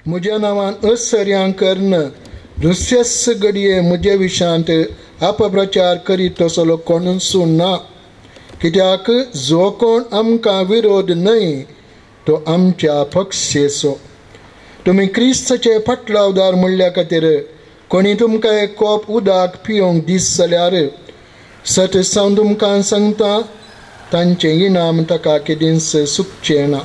म्हज्या नांवान असर्यां करन दुसरेच घडये म्हजे विशयांत अपप्रचार करीत तसलो कोणूच ना. कित्याक जो कोण आमकां विरोध न्हय तो आमच्या पक्षेचो. तुमी क्रिस्ताचे फाटलावदार म्हणल्या खातीर कोणी तुमकां एक कोप उदक पिवंक दीस जाल्यार सत सावन तुमकां सांगता तांचें इनाम ताका केदींच सुकचें ना.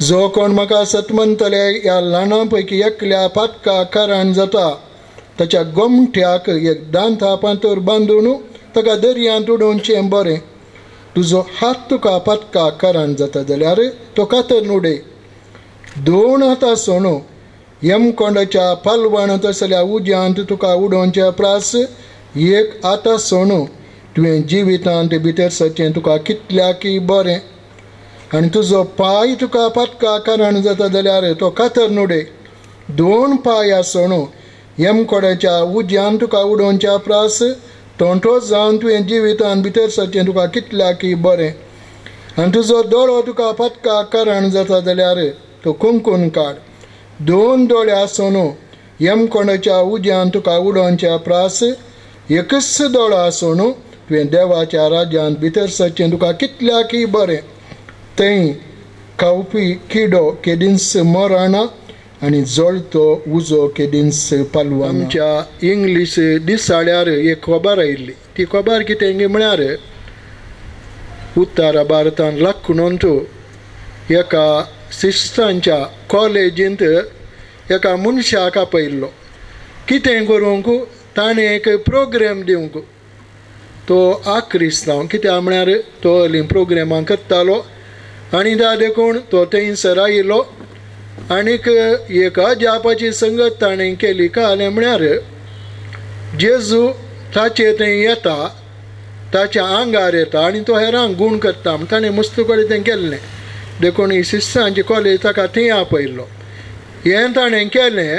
जो कोण म्हाका सत म्हणटले ह्या ल्हाना पैकी एकल्या पातका कारण जाता ताच्या गोमट्याक एक दांता पांतोर बांदून ताका दर्यांत उडोवचें बरें. तुजो हात तुका पातका कारण जाता जाल्यार तो कातर उडय. दोन हाता सोणू यमकोंडाच्या पालवाणांत आसल्या उज्यांत तुका उडोवच्या प्रास एक आतां सोणू तुवें जिवितांत भितर सरचें तुका कितल्याकय बरें. आनी तुजो पांय तुका पातका कारण जाता जाल्यार तो कातर उडय. दोन पांय आसोणू यमकोड्याच्या उज्यान तुका उडोवच्या प्रास तोंटो जावन तुवें जिवितांत भितर सरचें तुका कितल्याकय बरें. आनी तुजो दोळो तुका पातका कारण जाता जाल्यार तो कुंकून काड. दोन दोळे आसोनू यमकोंडाच्या उज्यान तुका उडोवच्या प्रास एकच दोळो आसोनू तुवें देवाच्या राज्यांत भितर सरचें तुका कितल्याकय बरें. थंय खावपी किडो केदींच मरना आनी जळतो उजो केदींच पालवना. आमच्या इंग्लीश दिसाळ्यार एक खबर आयिल्ली. ती खबर कितें म्हळ्यार उत्तर भारतांत लखनौंत एका सिस्टांच्या कॉलेजींत एका मनशाक आपयल्लो. कितें करूंक ताणें एक प्रोग्राम दिवंक. तो आक्रिस्तांव कित्याक म्हळ्यार तो हली प्रोग्रामां करतालो आनी त्या देखून तो थंयसर आयलो आनीक एक अजापाची संगत ताणें केली. कालें म्हळ्यार जेजू ताचे थंय येता ताच्या आंगार येता आनी तो हेरांक गूण करता म्हण ताणें मस्त कडेन तें केल्लें. देखून ही सिस्टांची कॉलेज ताका थंय आपयल्लो. हें ताणें केलें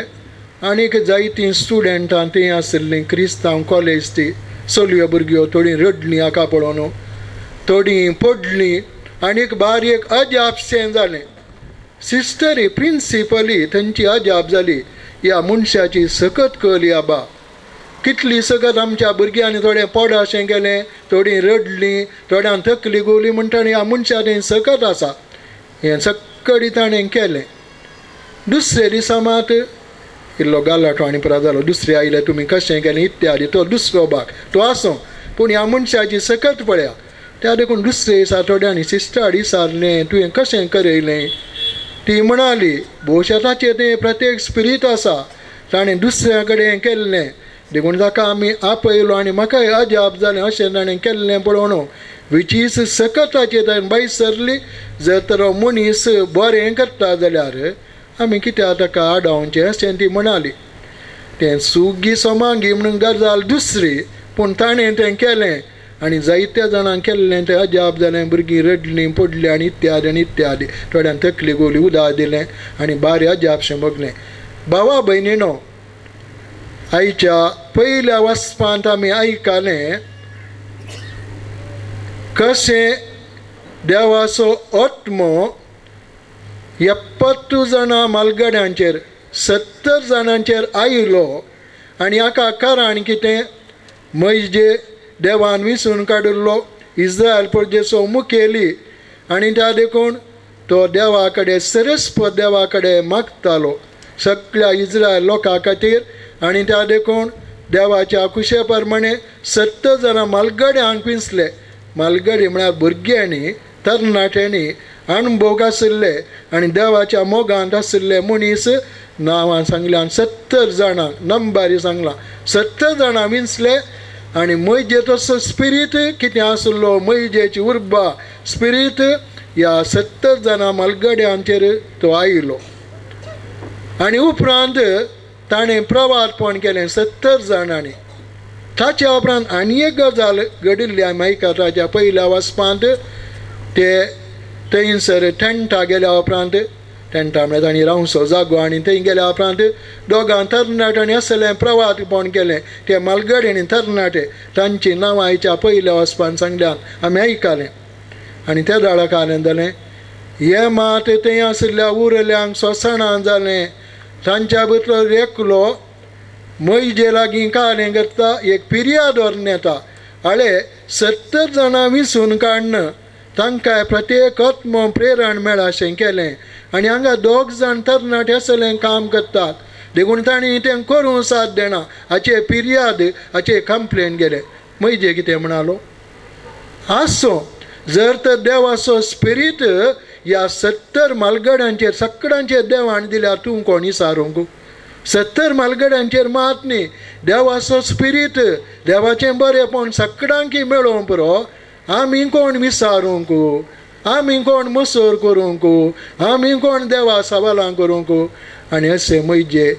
आनीक जायतीं स्टुडंटां थंय आशिल्लीं क्रिस्तांव कॉलेज ती चलयो भुरग्यो थोडीं रडलीं हाका पळोवन थोडीं पडलीं आनीक बारीक अजापशें जालें. सिस्टरी प्रिंसिपली थंयची अजाप जाली ह्या मनशाची सकत कली आबा कितली सकत आमच्या भुरग्यांनी थोडें पोडाशें केलें थोडीं रडलीं थोड्यान तकली गोली म्हणटा ह्या मनशा सकत आसा हें सगळी ताणें केलें. दुसरे दिसा मात इल्लो गालाटो आनी परत जालो. दुसरे आयले तुमी कशें केलें इत्यादी तो दुसरो भाग तो आसूं पूण ह्या मनशाची सकत पळया. त्या देखून दुसरे दिसा थोड्यांनी सिस्टर विचारलें तुवें कशें करयलें. ती म्हणाली भोवशा ताचें तें प्रत्येक स्पिरीट आसा ताणें दुसऱ्या कडेन केल्लें देखून ताका आमी आपयलो आनी म्हाकाय अजाप जालें अशें ताणें केल्लें पळोवन विचीस सकताचेर ताणें भायर सरली. जर तर मनीस बरें करता जाल्यार आमी कित्याक ताका आडावचें अशें ती म्हणाली. तें सुगी सोमांगी म्हणून गजाल दुसरी पूण ताणें तें केलें आनी जायत्या जाणांक केल्लें तें अजाप जालें. भुरगीं रडलीं पडलीं आनी इत्यादी आनी इत्यादी थोड्यांक तकली गोली उदक दिलें आनी बारें अजापशें भोगलें. भावा भयणीनो आयच्या पयल्या वाचपांत आमी आयकलें कशें देवाचो आत्मो 70 जाणां मालगड्यांचेर 70 जाणांचेर आयलो आनी हाका कारण कितें म्हजे देवान विसून काडिल्लो इस्रायल प्रजेचो मुखेली आनी त्या देखून तो देवा कडेन सरस्पत देवा कडेन मागतालो सगळ्या इस्रायल लोकां खातीर आनी त्या देखून देवाच्या खुशे प्रमाणे 70 जाणां मालगड्यांक पिंजले. मालगडी म्हळ्यार भुरग्यांनी तरणाट्यांनी अणभोग आशिल्ले आनी देवाच्या मोगांत आशिल्ले मनीस नांवां सांगल्यान 70 जाणांक नंबारी सांगलां 70 जाणां विंचले आनी म्हजे तसो स्पिरीट कितें आशिल्लो म्हजेची उर्बा स्पिरीट ह्या 70 जाणां मालगड्यांचेर तो आयलो आनी उपरांत ताणें प्रवार्पण केलें 70 जाणांनी. ताच्या उपरांत आनी एक गजाल घडिल्ली आमी आयकता पयल्या वाचपांत ते थंयसर टेंटा गेल्या उपरांत टेंटा म्हळ्यार तांणी रावचो जागो आनी थंय गेल्या उपरांत दोगां तरणाट्यांनी आसलें प्रवार्पण केलें. ते मालगडे आनी तरणाटे तांची नांवां आयच्या पयल्या वाचपान सांगल्यान आमी आयकलें आनी त्या दाळा कारण जालें हें मात थंय आशिल्ल्या उरल्यांक सोंसणा जालें. तांच्या भितर एकलो मैजे लागीं कालें करता एक पिर्याद व्हरून येता. हाळे 70 जाणां विसून काडन तांकां प्रत्येक आत्मो प्रेरण मेळाशें केलें. आनी हांगा 2 जाण तरणाटे आसले काम करतात देखून तांणी तें करूंक साथ देना हाचे पिर्याद हाचे कंप्लेन गेले. मैजे कितें म्हणालो, आसूं जर तर देवाचो स्पिरीट ह्या 70 म्हालगड्यांचेर सगळ्यांचेर देवान दिल्यार तूं कोण विचारूंक? 70 म्हालगड्यांचेर मात न्ही, देवाचो स्पिरीट देवाचें बरेंपण सगळ्यांकी मेळोवंक पुरो. आमी कोण विचारूंक? आमी कोण मसोर करूंक? आमी कोण देवा सवालां करूंक? आनी अशें म्हजे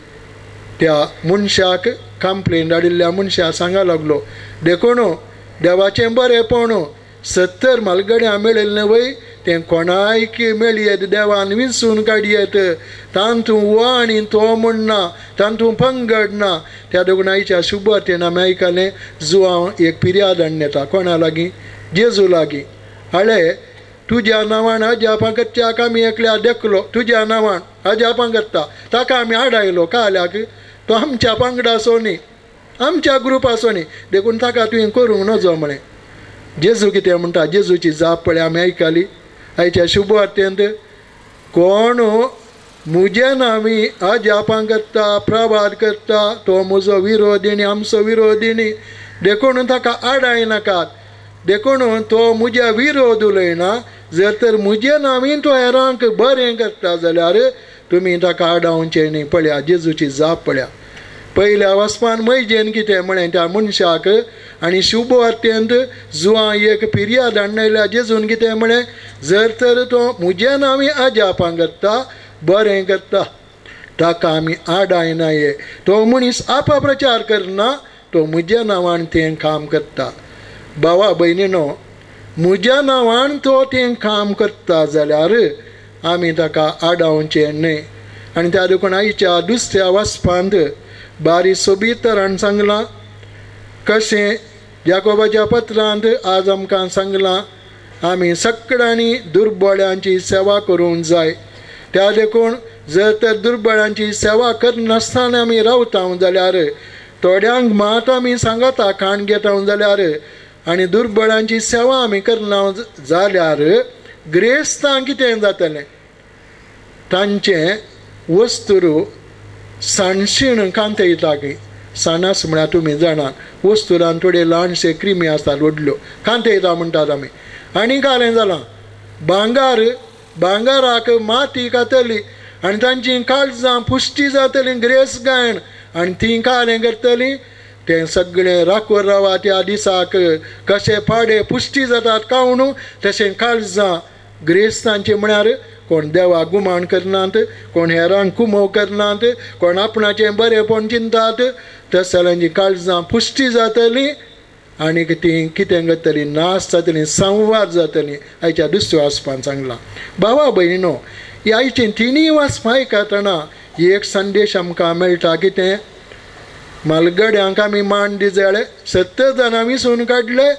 त्या मनशाक कंप्लेन धाडिल्ल्या मनशाक सांगा लागलो, देखून देवाचें बरेंपण 70 म्हालगड्यां मेळिल्लें वय तें कोणायक मेळयेत देवान विंचून काडयेत. तांतूं हो आनी तो म्हणना, तांतूं पंगड ना. त्या देखून आयच्या शुभवार्तेन आमी आयकलें जुआंव एक पिर्याद हाडून येता कोणा लागीं? जेजू लागीं. हाळे तुज्या नांवान अजापां करच्याक आमी एकल्या देखलो, तुज्या नांवान अजापां करता ताका आमी आडायलो. काल्याक तो आमच्या पंगडाचो न्ही, आमच्या ग्रुपाचो न्ही, देखून ताका तुवें करूंक नजो म्हळें. जेजू कितें म्हणटा? जेजूची जाप पळय आमी आयकली आयच्या शुभवार्तेंत, कोण म्हज्या नांवी अजापां करता प्रवाद करता तो म्हजो विरोधी, आमचो विरोधी न्ही, देखून ताका आडायनाकात. देखून तो म्हज्या विरोध उलयना. जर तर म्हज्या नांवीन तो हेरांक बरें करता जाल्यार तुमी ताका आडावचें न्ही. पळया जेजूची जाप पळया. पयल्या वचपान मैजेन कितें म्हळें त्या मनशाक आनी शुभवार्तेंत जुआं एक पिर्याद हाडून जेजून कितें म्हळें, जर तर तो म्हज्या नांवी अजापां करता बरें करता ताका आमी आडायना. ये तो मनीस आपप्रचार करना, तो म्हज्या नांवान तें काम करता. भावा भयणीनो, म्हज्या नांवान तो तें काम करता जाल्यार आमी ताका आडावचें न्हय. आनी त्या देखून आयच्या दुसऱ्या वाचपांत बारी सोबीत तरान सांगलां कशें जाकोबाच्या पत्रांत आज आमकां सांगलां आमी सगळ्यांनी दुर्बळ्यांची सेवा करूंक जाय. त्या देखून जर तर दुर्बळ्यांची सेवा करनासतना आमी रावता जाल्यार थोड्यांक मात आमी सांगता खाण घेता जाल्यार आनी दुर्बळांची सेवा आमी करना जाल्यार ग्रेस्तांक कितें जातलें? तांचें वस्तुरू साणशीण कांतयता की साणस म्हळ्यार तुमी जाणात वस्तुरान थोडे ल्हानशे क्रिमी आसतात व्हडल्यो कांतयता म्हणटात आमी. आनी कालें जालां भांगार, भांगाराक माती खातली आनी तांची काळजां पुश्टी जातली ग्रेस गायन आनी ती कालें करतली तें सगळें राखून रावा त्या दिसाक कशे पाडे पुश्टी जातात कावणू तशें काळजां ग्रेस्तांची म्हळ्यार कोण देवाक गुमान करनात, कोण हेरांक कुमो करनात, कोण आपणाचें बरेंपण चिंतात, तसल्यांची काळजां पुश्टी जातली आनी तीं कितें करतलीं? नाश जातलीं, संवाद जातलीं. आयच्या दुसऱ्या वाचपान सांगलां. भावा भयणीनो, ह्या आयचीं तिनूय वाचपां आयकतना एक संदेश आमकां मेळटा कितें? म्हालगड्यांक आमी मान दिजळे 70 जाणां विसून काडले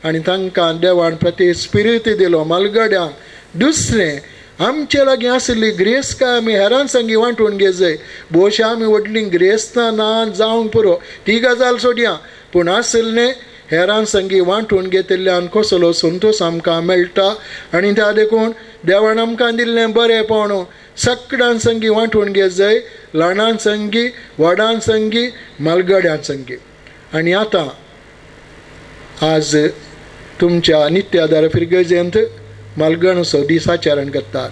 आनी तांकां देवान प्रति स्पिरीत दिलो म्हालगड्यांक. दुसरें आमचे लागीं आशिल्ली ग्रेस्तां आमी हेरां संगी वांटून घेवजय. भोवशा आमी व्हडलीं ग्रेस्तां ना जावंक पुरो ती गजाल सोडया, पूण आशिल्लें हेरां संगी वांटून घेतिल्ल्यान कसलो संतोश आमकां मेळटा. आनी त्या देखून देवान आमकां दिल्लें बरेंपण सगळ्यां संगी वांटून घेवजय, ल्हानां संगी, व्हडां संगी, म्हालगड्यां संगी. आनी आतां आज तुमच्या नित्यादार फिरगजेंत म्हालगणचो दीस आचरण करतात.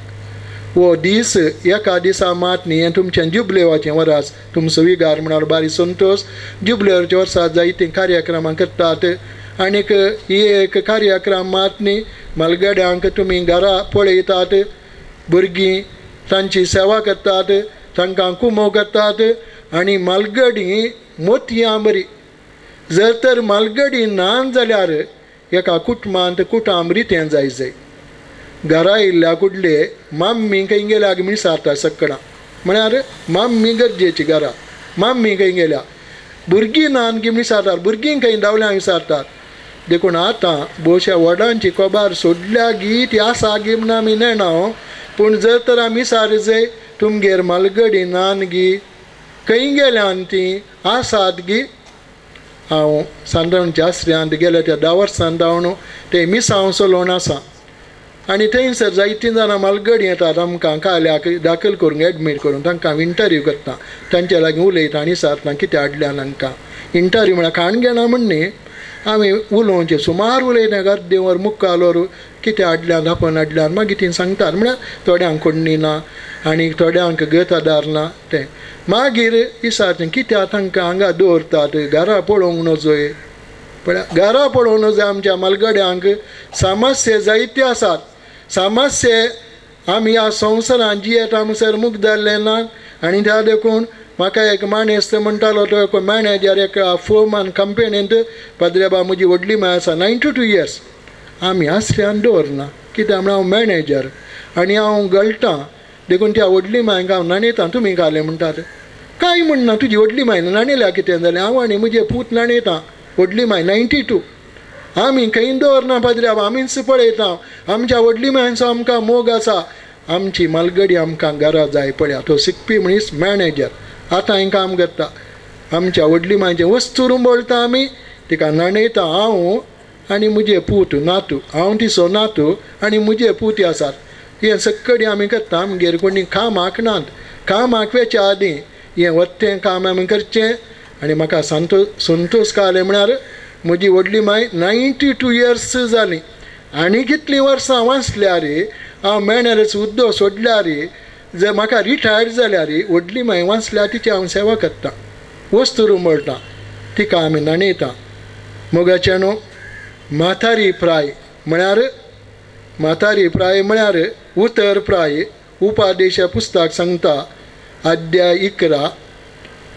हो दीस एका दिसा मात न्ही, हें तुमचें जुबलेवाचें वरास तुमचो विगार म्हळ्यार बारी संतोश. जुबलेवाच्या वर्सा जायतीं कार्यक्रमां करतात आनीक ही एक कार्यक्रम मात न्ही, म्हालगड्यांक तुमी घरा पळयतात, भुरगीं तांची सेवा करतात, तांकां कुमो करतात. आनी म्हालगडी मोतयां बरी. जर तर म्हालगडी ना जाल्यार एका कुटुंबांत कुटाम रितें जाय जाय. घरा येयल्ल्या कुडले माम्मी खंय गेल्या विचारता सगळां, म्हळ्यार माम्मी गरजेची घरा, माम्मी खंय गेल्या. भुरगीं ना की विचारतात, भुरगीं खंय धांवल्या विचारतात. देखून आतां भोवशा व्हडांची खबर सोडल्या गी ती आसा गी म्हूण आमी नेणा. पूण जर तर आमी सारजय तुमगेर मालगडी नान गी खंय गेल्यान ती आसात गी. हांव सांतानच्या आसऱ्यांत गेल्या त्या 10 वर्सां जावन ते मिसांव चलोवन आसा आनी थंयसर जायतीं जाणां मालगडी येतात आमकां काल्याक दाखल करूंक एडमीट करून तांकां हांव इंटरव्यू करता, तांच्या लागीं उलयता आनी विचारता कितें हाडल्यान हांकां. इंटरव्यू म्हळ्यार खाण घेना म्हण न्ही, आमी उलोवचें सुमार उलयता अर्दें वर मुक्काल वर कितें हाडल्यान आपोवन हाडल्यान. मागीर ती सांगतात म्हळ्यार थोड्यांक कोडणी ना आनी थोड्यांक गत आदार ना तें. मागीर विचारचें कित्याक तांकां हांगा दवरतात, घरा पळोवंक नजय. पळय घरा पळोवंक नजय. आमच्या मालगड्यांक समस्या जायत्यो आसात. समस्या आमी ह्या संवसारांत जियेता म्हणसर मुक्त जाल्ले ना. आनी त्या देखून म्हाका एक माणेस्त म्हणटालो, तो एक मॅनेजर एका फर्मान कंपनींत, पाद्रेबा म्हजी व्हडली माय आसा 92 इयर्स, आमी आसऱ्यान दवरना कित्याक म्हळ्यार हांव मॅनेजर आनी हांव गळटां, देखून त्या व्हडली मायक हांव न्हाणयता. तुमी घालें म्हणटात कांय म्हणना, तुजी व्हडली माय न्हाणयल्या कितें जालें, हांव आनी म्हजे पूत न्हाणयता. व्हडली माय 92, आमी खंय दवरना पाद्रेबा, आमीच पळयता. आमच्या व्हडली मायांचो आमकां मोग आसा. आमची मालगडी आमकां घरा जाय. पळया तो शिकपी मनीस मॅनेजर आतां हांवें काम करता. आमच्या व्हडली मांयचें वस्तू रुंबोळटा आमी, तिका न्हाणयता हांव आनी म्हजे पूत नातू, हांव तिचो नातू आनी म्हजे पूत आसात. हें सक्कडी आमी करता. आमगेर कोणी कामाक नात, कामाक वेच्या आदीं हें वत्तें काम आमी करचें. आनी म्हाका संतोश कालें म्हळ्यार म्हजी व्हडली माय 92 इयर्स जाली आनी कितलीं वर्सां वाचल्यार हांव मॅनेजर उद्दो सोडल्यार, जर म्हाका रिटायर्ड जाल्यार व्हडली माय वाचल्यार तिची हांव सेवा करता, वस्तू रुमळटा, तिका आमी न्हाणयता. मोगाचें न्हू म्हातारी प्राय म्हळ्यार, म्हातारी प्राय म्हळ्यार उतर प्राय उपादेशा पुस्तक सांगता अध्याय 11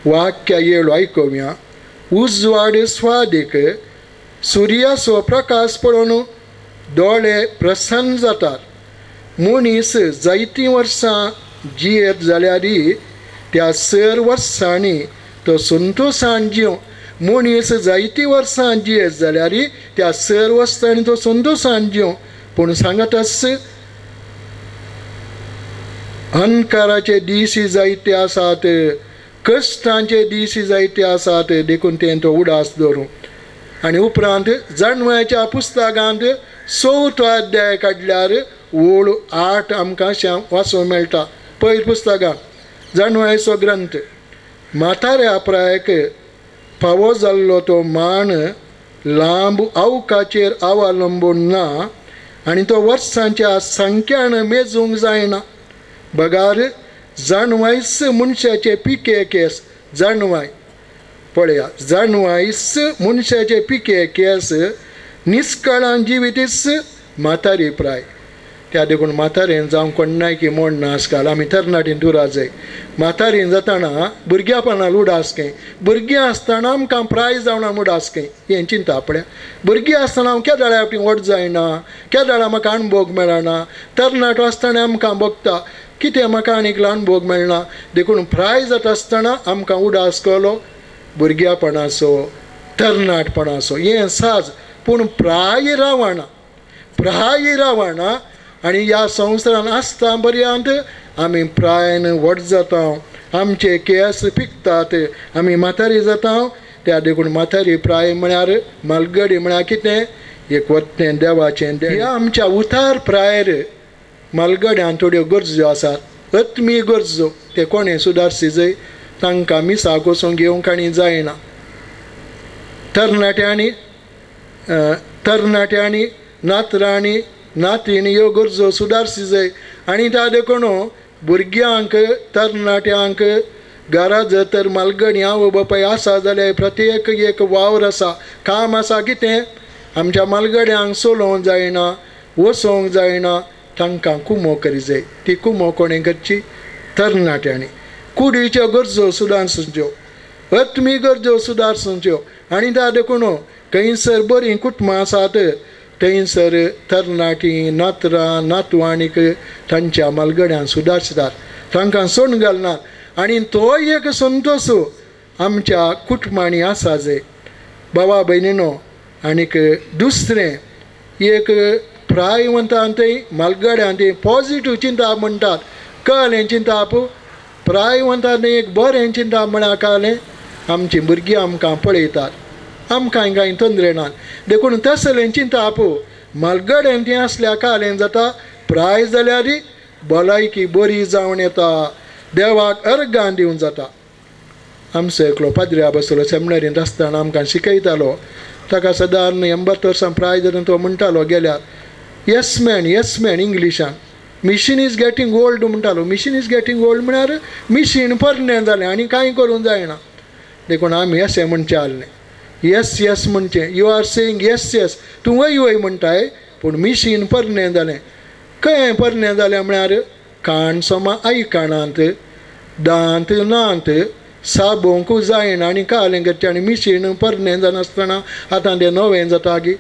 वाक्य 7 आयकुया. उजवाड स्वादीक सुर्याचो प्रकाश पळोवन दोळे प्रसन्न जातात. मनीस जायतीं वर्सां जियेत जाल्यार त्या सर वर्सांनी तो संतोशान जिव. मनीस जायतीं वर्सां जियेत जाल्यार त्या सर वर्सांनी तो संतोशान जिव. पूण सांगताच अहंकाराचे दीस जायते आसात, कश्टांचे दीस जायते आसात, देखून तें तो उडास दवरूं. आनी उपरांत जाणवयाच्या पुस्तकांत 4थो अध्याय काडल्यार ओळ 8 आमकां वाचूंक मेळटा. पयर पुस्तकांत जाणवयाचो ग्रंथ म्हाताऱ्या प्रायक फावो जाल्लो तो मान लांब अवकाचेर अवलंबून ना आनी तो वर्सांच्या संख्यान मेजूंक जायना. बगार जाणवायस मनशाचे पिके केस, जाणवाय पळया, जाणवायस मनशाचे पिके केस निस्कळान जिवितीच म्हातारी प्राय. त्या देखून म्हातारेन जावं कोण्णाय की मोड ना आजकाल आमी तरणाटीन दुरा जाय. म्हातारेन जाताना भुरग्यापणान उडास खंय, भुरगीं आसतना आमकां प्राय जावन आमी उडास खंय हें चिंता पळया. भुरगीं आसतना हांव केदाळा फावटी व्हड जायना, केदाळा म्हाका अणभोग मेळना. तरणाटो आसतना आमकां भोगता कितें म्हाका आनीक अणभोग मेळना. देखून प्राय जाता आसतना आमकां उडास केलो भुरग्यापणाचो, तरणाटपणाचो हें साज. पूण प्राय रावना, प्राय रावना. आनी ह्या संवसारान आसता पर्यंत आमी प्रायन व्हड जाता, आमचे केंस पिकतात, आमी म्हातारी जाता. त्या देखून म्हातारी प्राय म्हळ्यार मालगडी म्हळ्यार कितें एक वत्तें देवाचें. ह्या आमच्या उतार प्रायर मालगड्यान थोड्यो गरजो आसात, आत्मी गरजो, ते कोणें सुदारची जय तांकां मिसाक वचूंक घेवंक आनी जायना. तरणाट्यांनी नातरांनी नातींनी ह्यो गरजो सुदारची जाय. आनी त्या देखून भुरग्यांक तरणाट्यांक घरा जर तर मालगणी आवय बापाय आसा जाल्यार प्रत्येक एक वावर आसा, काम आसा. कितें आमच्या मालगड्यांक चलोवंक जायना, वचोंक जायना, तांकां कुमो करी जाय. ती कुमो कोणें करची? तरणाट्यांनी. कुडीच्यो गरजो सुदारच्यो, आत्मी गरजो सुदारच्यो. आनी त्या देखून खंयसर बरीं कुटुंबां आसात थंयसर तरणाटीं नातरां नातवाणीक तांच्या मालगड्यान सुदारतात, तांकां सोण घालना. आनी तो एक संतोश आमच्या कुटुंबांनी आसा जाय. बाबा भयणीनो, आनीक दुसरें एक प्रायवंतान थंय मालगड्यान ती पॉजिटीव चिंताप म्हणटात कळ्ळें चिंताप प्रायवंतान एक बरें चिंताप म्हळ्यार कळ्ळें आमचीं भुरगीं आमकां पळयतात आमकां कांय तंद्रे नात देखून तसलें चिंताप मालगड्यान ती आसल्यार कळ्ळें जाता प्राय जाल्यार भलायकी बरी जावन येता देवाक अर्गां दिवन जाता. आमचो एकलो पाद्र्या बसलो सेमिनरींत आसतना आमकां शिकयतालो ताका सदां 80 वर्सां प्राय जाता तो म्हणटालो गेल्यार येस मॅन येस मॅन इंग्लिशान मिशीन is getting old म्हणटालो. मिशीन is getting old म्हळ्यार मिशीन पोरणें जालें आनी कांय करूंक जायना. देखून आमी अशें म्हणचें आहलें येस येस म्हणचें you are saying yes yes तूं वय वय म्हणटाय पूण मिशीन पोरणें जालें. खंय पोरणें जालें म्हळ्यार कान सोमा आयकणांत दांत नात साबोंक जायना आनी कालें करचें आनी मिशीन पोरणें जानासतना आतां तें नवें जाता गी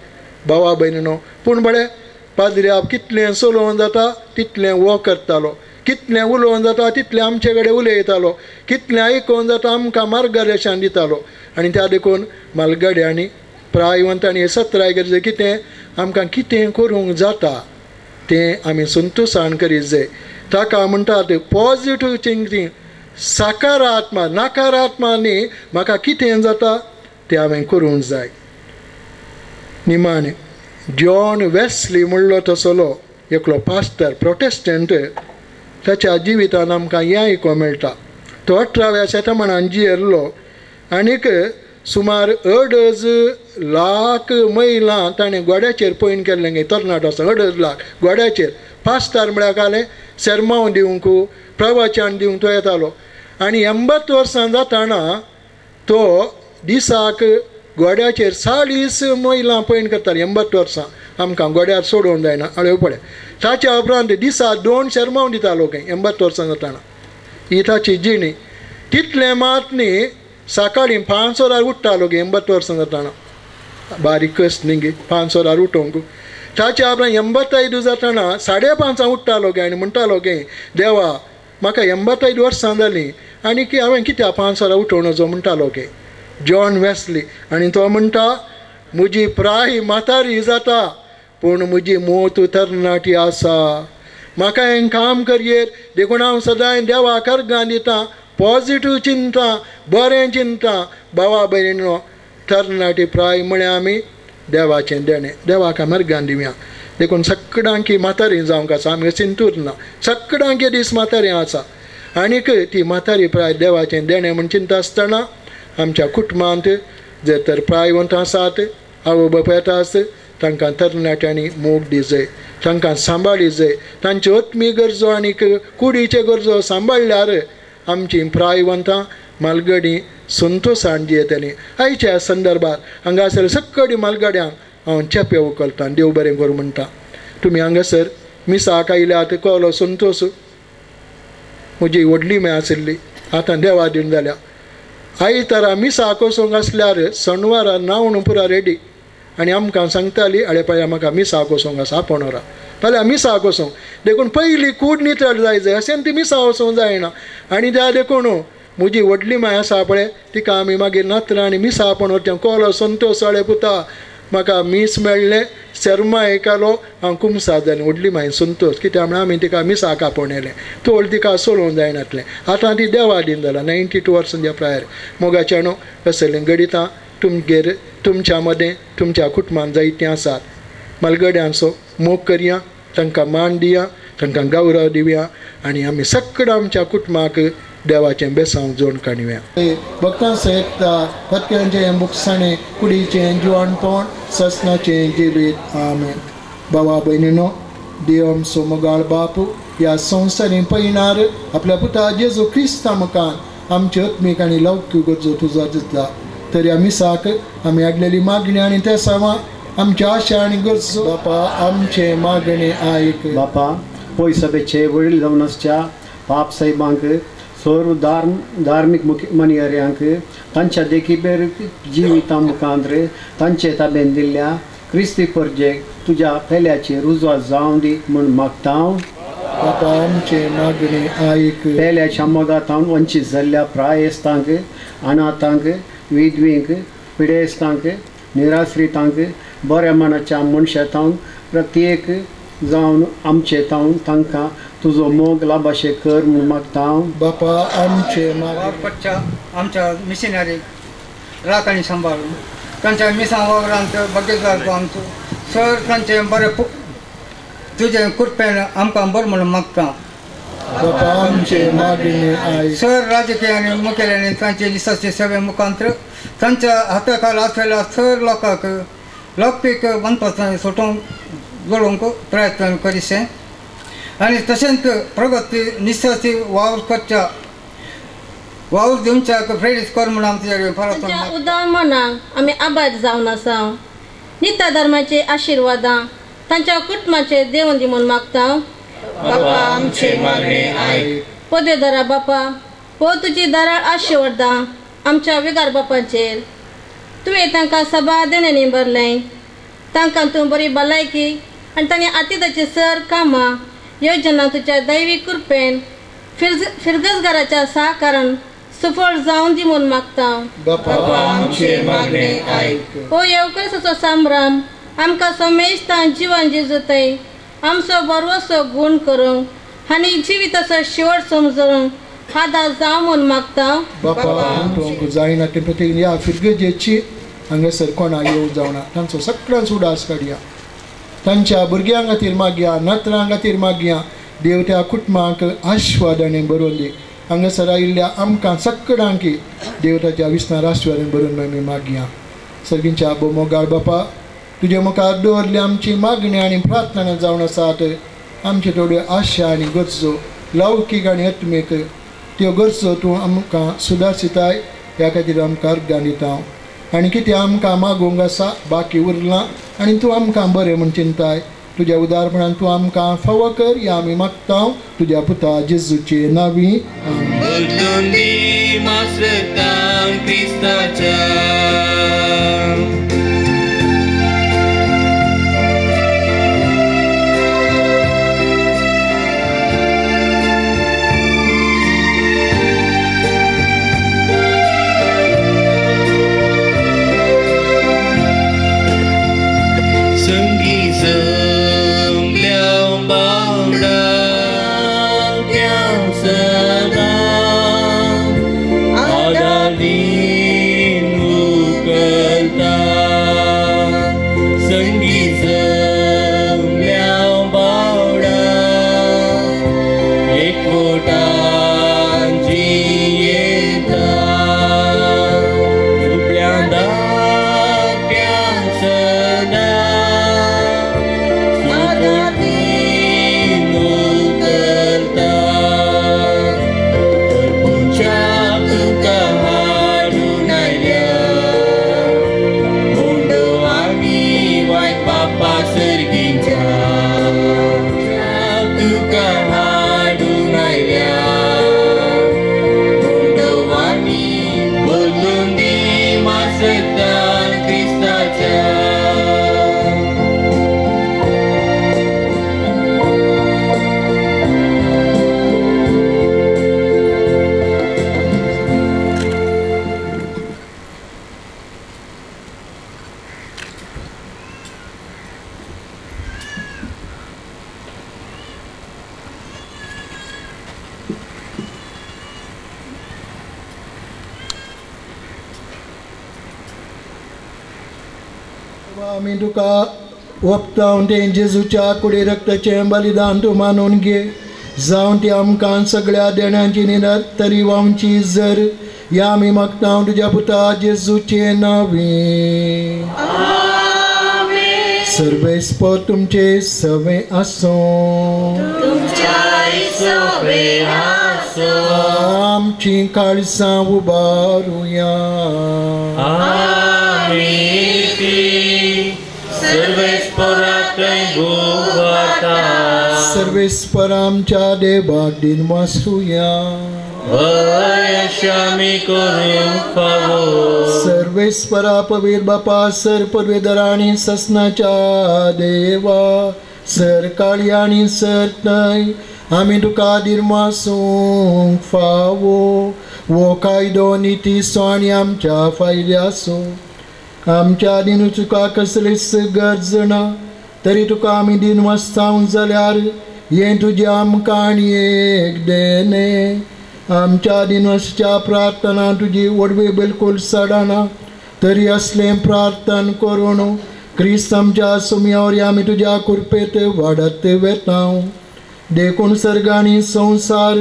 भावा भयणीनो. पूण बरें पाद्र्याब कितलें चलोवन जाता तितलें वो करतालो कितलें उलोवन जाता तितलें आमचे कडेन उलयतालो कितलें आयकोन जाता आमकां मार्गदर्शन दितालो. आनी त्या देखून मालगड्यांनी प्रायवंतांनी सत्राय गरजे कितें आमकां कितें करूंक जाता तें आमी संतोशान करीत जाय. ताका म्हणटात पॉजिटीव थिंकींग सकारात्मक नकारात्मक न्ही म्हाका कितें जाता तें हांवें करूंक जाय. निमाणें जॉन वेस्ली म्हणलो तसलो एकलो पास्टर प्रोटेस्टंट ताच्या जिवितान आमकां हें आयकूंक मेळटा. तो 18व्या शतमानान जियेल्लो आनीक सुमार 2.5 लाख मैलां ताणें गोड्याचेर पयण केल्लें गे तरणाटो आसा 2.5 लाख गोड्याचेर. पास्तार म्हळ्यार कालें सेर्मांव दिवंक प्रवचन दिवंक तो येतालो आनी 80 वर्सां जाताना तो दिसाक गोड्याचेर 40 मैलां पयण करतालो. 80 वर्सां आमकां गोड्यार सोडोवंक जायना अळेव पळय. ताच्या उपरांत दिसा 2 शेरमांव दितालो खंय 80 वर्सां जाताना. ही ताची जिणी. तितलें मात न्ही सकाळीं 5 वरार उठ्ठालो गे 80 वर्सां जाताना बारीक कस न्ही गे 5 वरार उठोवंक. ताच्या उपरांत 85 जाताना 5:30 उठ्ठालो गे आनी म्हणटालो गे देवा म्हाका 85 वर्सां जालीं आनी की हांवें कित्याक 5 वरां उठोवं नजो म्हणटालो गे जॉन वेस्ली. आनी तो म्हणटा म्हजी प्राय म्हातारी जाता पूण म्हजी मोत तरणाटी आसा म्हाका हें काम करयेत देखून हांव सदांय देवाक अर्गां दितां पॉजिटीव चिंता बरें चिंता. भावा भयणीनो तरणाटी प्राय म्हळ्यार आमी देवाचें देणें देवाक आमी अर्गां दिवया. देखून सगळ्यांकी म्हातारी जावंक आसा आमी चिंतूच ना सगळ्यांकी दीस म्हातारी आसा आनीक ती म्हातारी प्राय देवाचें देणें म्हूण चिंता आसतना आमच्या कुटुंबांत जे तर प्रायवंत आसात आवय बापूय आसात तांकां तरणाट्यांनी मोग दिजय तांकां सांबाळी जाय तांच्यो आत्मीक गरजो आनी कुडीच्यो गरजो सांबाळ्ळ्यार आमची प्रायवंतां मालगडी संतोशान जियेतली. आयच्या संदर्भात हांगासर सगळी मालगड्यांक हांव चेपे उखलतां देव बरें करूं म्हणटा. तुमी हांगासर मिसाक आयल्यात कोलो संतोश म्हजी व्हडली माय आशिल्ली आतां देवा दिवन जाल्या. आयतारा मिसाक वचूंक आसल्यार सणवारा न्हावन पुरा रेडी आनी आमकां सांगताली आळे पळय म्हाका मिसाक वचूंक आसा आपोवणा फाल्यां मिसाक वचूंक. देखून पयली कूड नितळ जाय जाय अशें ती मिसा वचूंक जायना. आनी त्या देखून म्हजी व्हडली माय आसा पळय तिका आमी मागीर नातरां आनी मिसा आपोवन व्हरचें कोलो संतोश आळे पुता म्हाका मीस मेळ्ळें शर्मा आयकलो हांव कुमसार जालें. व्हडली माय संतोश कित्याक म्हळ्यार आमी तिका मिसाक आपोवन येयलें तोळ तिका सोडोवंक जायनासलें. आतां ती देवा दीन जाला 92 वर्सांच्या प्रायर. मोगाच्या न्हू असलीं घडितां तुमगेर तुमच्या मदें तुमच्या कुटुंबान जायतीं आसात. मालगड्यांचो मोग करया तांकां मान दिया तांकां गौरव दिवया आनी आमी सगळ्या आमच्या कुटुंबाक देवाचें बेसांव जोड काडुया. भक्तां सयत पत्क्यांचें बुकसाणें कुडीचें जिवणपण ससनाचें जिवीत. आमेन. बाबा भयणीनो देव आमचो मोगाळ बाप ह्या संवसारी पयणार आपल्या पुता जेजू क्रिस्ता मुखार आमची आत्मीक आनी लौकीक गरजो तुजो दिसला तरी आमी साक आमी हाडलेली मागणी आनी ते सामा आमची आशा आनी गरजो बापा आमचे मागणे आयक. बापा पय सभेचे वडील जावन आसच्या पाप साहेबांक सर्व धार्मीक मनियऱ्यांक तांच्या देखीबेर जिविता मुखांत तांचे ताबेन दिल्ल्या क्रिस्ती परजेक तुज्या पेल्याची रुजवात जावं दी म्हूण मागता हांव. बापा आमचे मागणे आयक. पेल्याच्या मोगांत वंचीत जाल्ल्या प्रायेस्तांक अनाथांक विधवींक पिडेस्तांक निराश्रितांक बऱ्या मनाच्या मनशा तावन प्रत्येक जावन आमचे तावन तांकां तुजो मोग लाभाशे कर म्हूण मागता. बापा आमचे वावरच्या आमच्या मिशनरी राख आनी सांबाळून तांच्या मिसां वावरांत बगेदार आमचो सर तांचें बरें तुजें कृपेन आमकां बरें म्हणून मागता. बापा आमचे मागणें आयक. सर राजकीय आनी मुखेल्यांनी तांचे दिसाचे सेवे मुखांतर तांच्या हाता खाला आसलेल्या सर लोकांक लोकपीक बांदपाचें सोटोवंक जोडूंक प्रयत्न करीशें आनी तशेंच प्रगती निश्चाची वावर करच्या वावर दिवच्याक प्रेरीत कर म्हूण आमचे परत उदार मनाक आमी आभार जावन आसा. नित्य धर्माचे आशिर्वादां तांच्या कुटुंबाचेर देवून दी म्हूण मागता. बापा आमचे मागणें आयक. पदवेदारा बापा हो तुजी दराळ आशिर्वादां आमच्या विगार बापाचेर तुवें तांकां सभा देण्यांनी भरलें. तांकां तूं बरी भलायकी आनी तांणी आतिदाची सर कामां योजना तुज्या दैवी कृपेन फिरगजगाराच्या सहकारान सुफळ जावन दी म्हूण मागता. बापा आमचे मागणें आयक. हो येवकरीसाचो संभ्रम आमकां समेस्तां जिवन जिजतय आमचो बरवसो गूण करूंक आनी जिविताचो शेवट समजूंक आदार जावं म्हूण मागता. बापा तुमकां जायना ते प्रत्येक ह्या फिरगजेची हांगासर कोणा येवं जावना तांचो सगळ्यांचो उडास काडया. तांच्या भुरग्यां खातीर मागया, नातरां खातीर मागया. देव त्या कुटुंबाक आशिर्वादांनी भरून दी. हांगासर आयिल्ल्या आमकां सगळ्यांक देव ताच्या विसनार आशिर्वादान भरून आमी मागया. सर्गींच्या मोगाळ बापा तुजे मुखार दवरली आमची मागणी आनी प्रार्थना जावन आसात. आमच्यो थोड्यो आशा आनी गरजो लौकीक आनी आत्मीक त्यो गरजो तूं आमकां सुदारशिताय. ह्या खातीर आमकां अर्गां दिता आनी कितें आमकां मागूंक आसा बाकी उरलां आनी तूं आमकां बरें म्हूण चिंताय. तुज्या उदारपणान तूं आमकां फावो कर या आमी मागता तुज्या पुता जेजूचे नांवी. आमी तुका ओपता तें जेजूच्या कुडी रक्ताचें बलिदान तूं मानून घे. जावन ती आमकां सगळ्या देण्यांची निरत तरी वावची जर या आमी मागता तुज्या पुता जेजूचे नांवी. सर्वेस्पर तुमचे सवे आसूं. आमची काळसां उबारुया. सर्वेस्पर आमच्या देवाक दिनवासुया. सर्वेस्परा पवीर बापा सर पदवेदार आनी ससनाच्या देवा सर काळी आनी सर न्हय आमी तुका दिनवासूंक फावो. वो कायदो निती आनी आमच्या फायद्याचो. आमच्या दिनू तुका कसलीच गरज ना, तरी तुका आमी दिन वाचता जाल्यार हें तुजें आमकां आनी एक देणें. आमच्या दिनवासच्या प्रार्थना तुजी वडवी बिलकूल सडना, तरी असलें प्रार्थना करून क्रिस्त आमच्या सुमयावर आमी तुज्या कृपेत वाडत वेता. देखून सर्ग आनी संवसार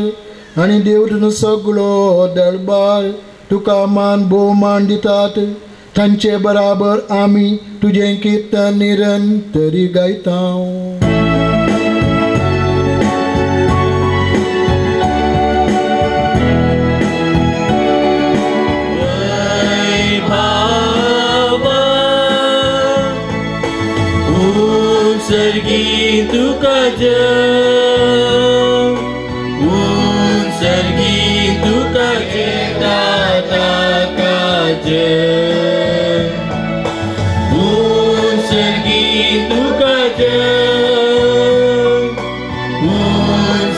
आनी देव तुजो सगळो दरबार तुका मान भोवमान दितात. तांचे बराबर आमी तुजें किर्तन निरंतरी गायता. सर्गी तुका जय, सर्गी तुका जय, दाता का जय, सर्गी तुका जय,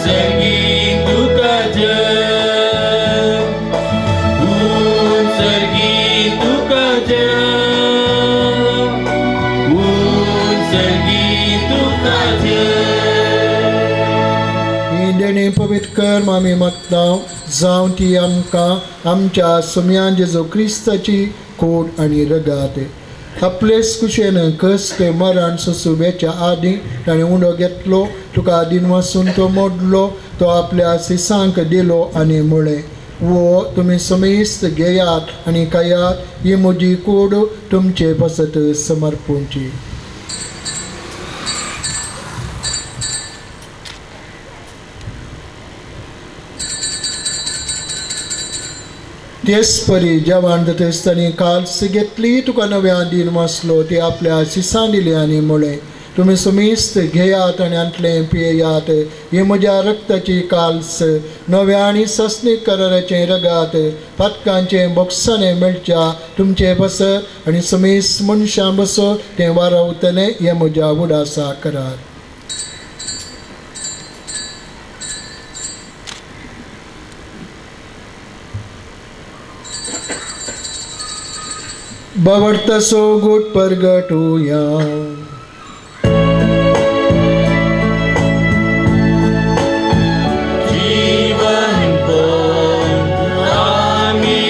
सर्गी तुका जय, सर्गी तुका जय, सर्गी तुका जय. देणे पवित्र कर्म आमी मागता, जावं ती आमकां आमच्या सुम्यान जेजू क्रिस्ताची कोट आनी रगात. आपलेच कुशेन कश्ट मरण सोसुब्याच्या आदीं ताणें उंडो घेतलो, तुका दिनवासून तो मोडलो, तो आपल्या सिसांक दिलो आनी म्हळें, वो तुमी समेस्त घेयात आनी खायात, ही म्हजी कूड तुमचे पासत समर्पूंची. तेच परी जेवण जातच तांणी काल्स घेतली, तुका नव्या दिन वाचलो, ती आपल्या सिसान दिली आनी म्हळें, तुमी समेस्त घेयात आनी हांतलें पियेयात, ही म्हज्या रक्ताची काल्स, नव्या आनी सस्नीक कराराचें रगात, पातकांचें बोक्साणें मेळच्या तुमचें बसत आनी समेस्त मनशां बसत तें वारावतलें, हें म्हज्या उडासा करार. बावर्तसो गोट परगटूया. जीवन आमी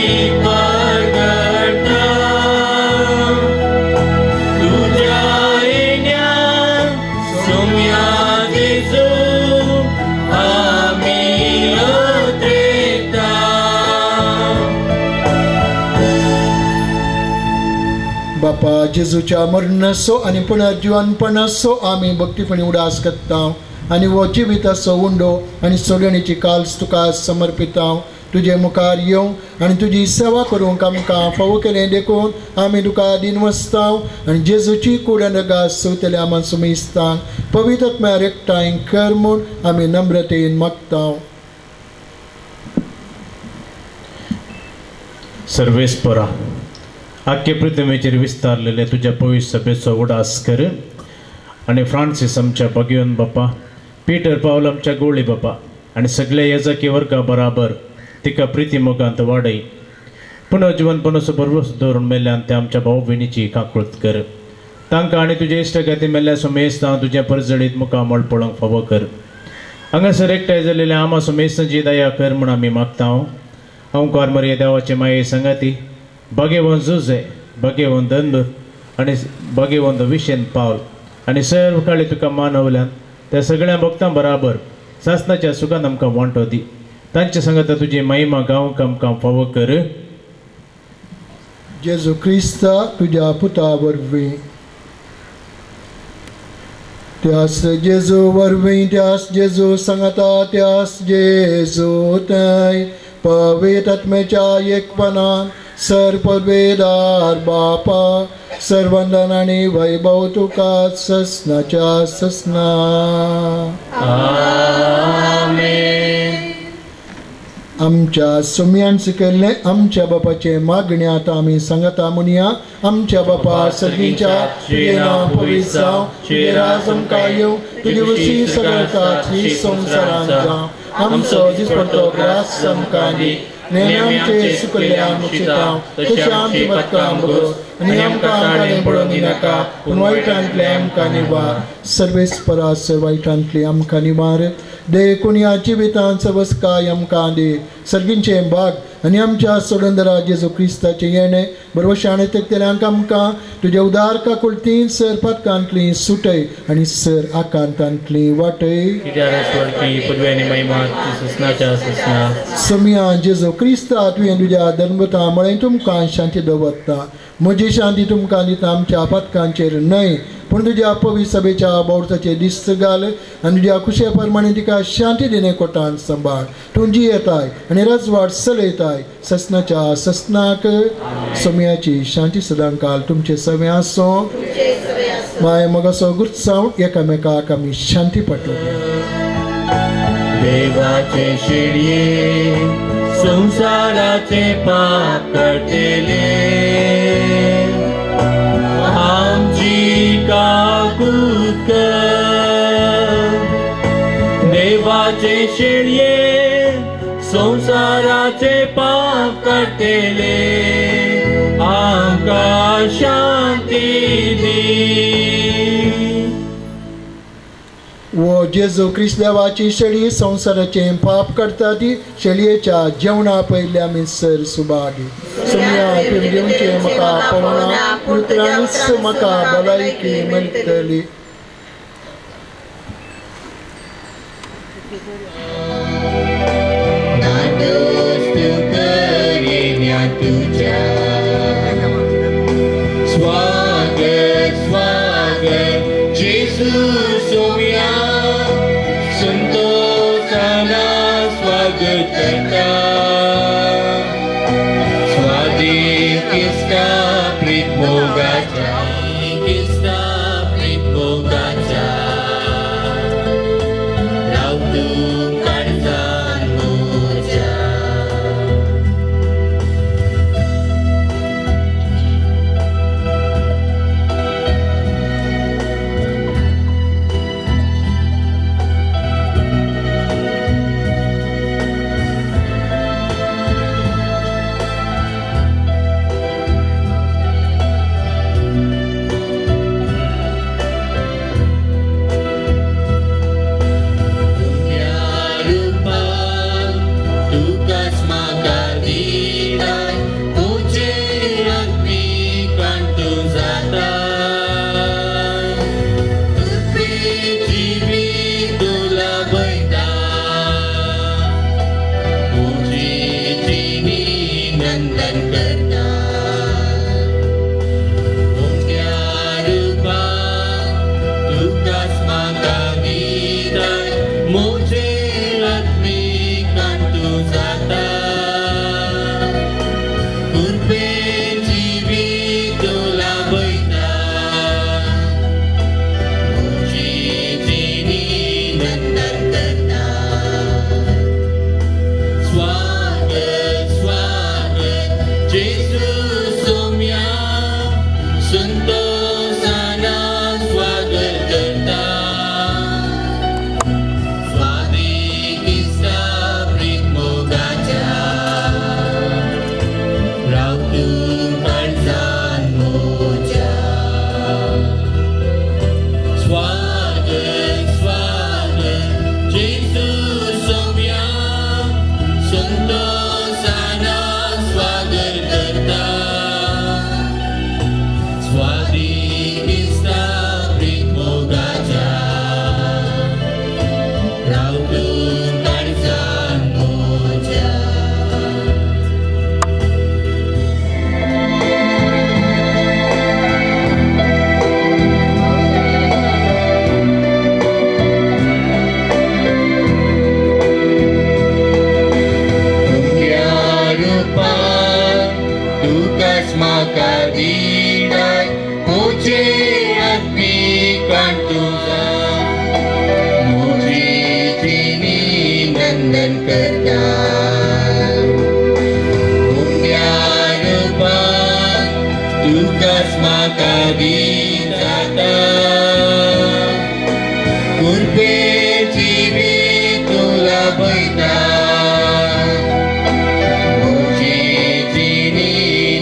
परगटा तुझ्या येण्या सोम्या जेजू आमी अद्रेता. बापा जेजूच्या मरणाचो आनी पुनर्जीवनपणाचो आमी भक्तीपणी उडास करता आनी हो जिविताचो उंडो आनी सोडणीची काल्स तुका समर्पिता. तुजे मुखार येवं आनी तुजी सेवा करूंक आमकां फावो केलें देखून आमी तुका दिनवसता आनी जेजूची कूड आनी रगात सोयतल्या आमकां सुमेस्तांक पवित्र आत्म्यार एकठांय कर म्हूण आमी नम्रतेन मागता. सर्वेस्परा आख्खे पृथ्वीचेर विस्तारलेले तुज्या पवित्र सभेचो उडास कर आनी फ्रांसीस आमच्या भगेवन बापा, पीटर पावल आमच्या गोळी बापा आनी सगळ्या येजाकी वर्गा बराबर तिका प्रिती मोगांत वाडय. पुनर्जीवनपणाचो भरवंसो दवरून मेल्ल्यान ते आमच्या भाव भयणीची काकूळत कर. तांकां आनी तुज्या इश्टगाती मेल्ल्या सुमेस्तां तुज्या परजळीत मुखामळ पळोवंक फावो कर. हांगासर एकठांय जाल्लेल्या आमा सुमेस्तांची दया कर म्हूण आमी मागता. ओंकार मरिया देवाचे माये संगाती भाग्यवंत जुजे, भाग्यवंत दंदूर आनी भाग्यवंत विशेन पावल आनी सर्व काळी तुका मानवल्यान त्या सगळ्या भक्तां बराबर सासनाच्या सुखान आमकां वांटो दी. तांचे सांगता तुजी महिमा गावंक आमकां फावो कर. जेजू क्रिस्ता तुज्या पुता वरवीं, त्यास जेजू वरवीं, त्यास जेजू सांगता, त्यास जेजू थंय पवित्र आत्म्याच्या एकपणान सर्पवेदार बापा सर्वंदन आनी वैभव तुका ससनाच्या ससना. आमेन. आमच्या सुम्यान शिकयल्लें आमच्या बापाचें मागणें आतां आमी सांगता म्हणया. आमच्या बापा सगळींच्या तुजें नांव पवित्र जावं, तुजें राज आमकां येवं, तुजी वशी सगळ्यांत ही संवसारांत जावं. आमचो दिसपट्टो ग्रास आमकां दी, नेम आमचे सुकल्या मुक्षितांव तशें आमची पत्कां बगर आनी आमकां ताणें पडोवन दिनाका, पूण वायटांतलें आमकां निवार. सर्वेस्परा वायटांतलें आमकां निवार. देखून ह्या जिवितांत सवस्काय आमकां दी. सर्गींचें भाग आनी आमच्या सोडंदरा जेजू क्रिस्ताचें येणें बरवशाणे तेकतेल्यांक आमकां तुज्या उदार काकुळतीन सर पातकांतली सुटय आनी सर आकांतांतली वाटय. समिया जेजू क्रिस्ता तुवें तुज्या धर्मता म्हळें तुमकां शांती दवरता. म्हजी शांती तुमकां दिता, आमच्या पातकांचेर न्हय पूण तुज्या पवित्र सभेच्या बावडचाचेर दिस्त घाल आनी तुज्या खुशे प्रमाणे तिका शांती दिणे कोटान सांबाळ. तूं जियेताय आनी रजवाड चलयताय ससनाच्या ससनाक. सोम्याची शांती सदांकाल तुमचे सगळे आसूं. माय मगासो गुरसांव एकामेकाक आमी शांती पाठोवया. देवाचे शेळये संसाराचे पाप काडटले, आमची काकूत कर. देवाचे शेळये संसाराचे पाप काडटले, आमकां शांती दी. वो जेजू क्रिस्त देवाची शेळी संवसाराचें पाप करता ती शेळयेच्या जेवणा पयलीं आमी सर सुभागी. सोम्या तुवें दिवचें म्हाका पवना, पुत्रांच म्हाका भलायकी मेळटली. स्वागत स्वागत जेजू सोम्या, संतोषाना स्वागत करता. स्वादीक क्रिस्ता प्रीत मोगाचा, क्रिस्ता प्रीत मोगाचा, राव तूं काळजान म्हज्या.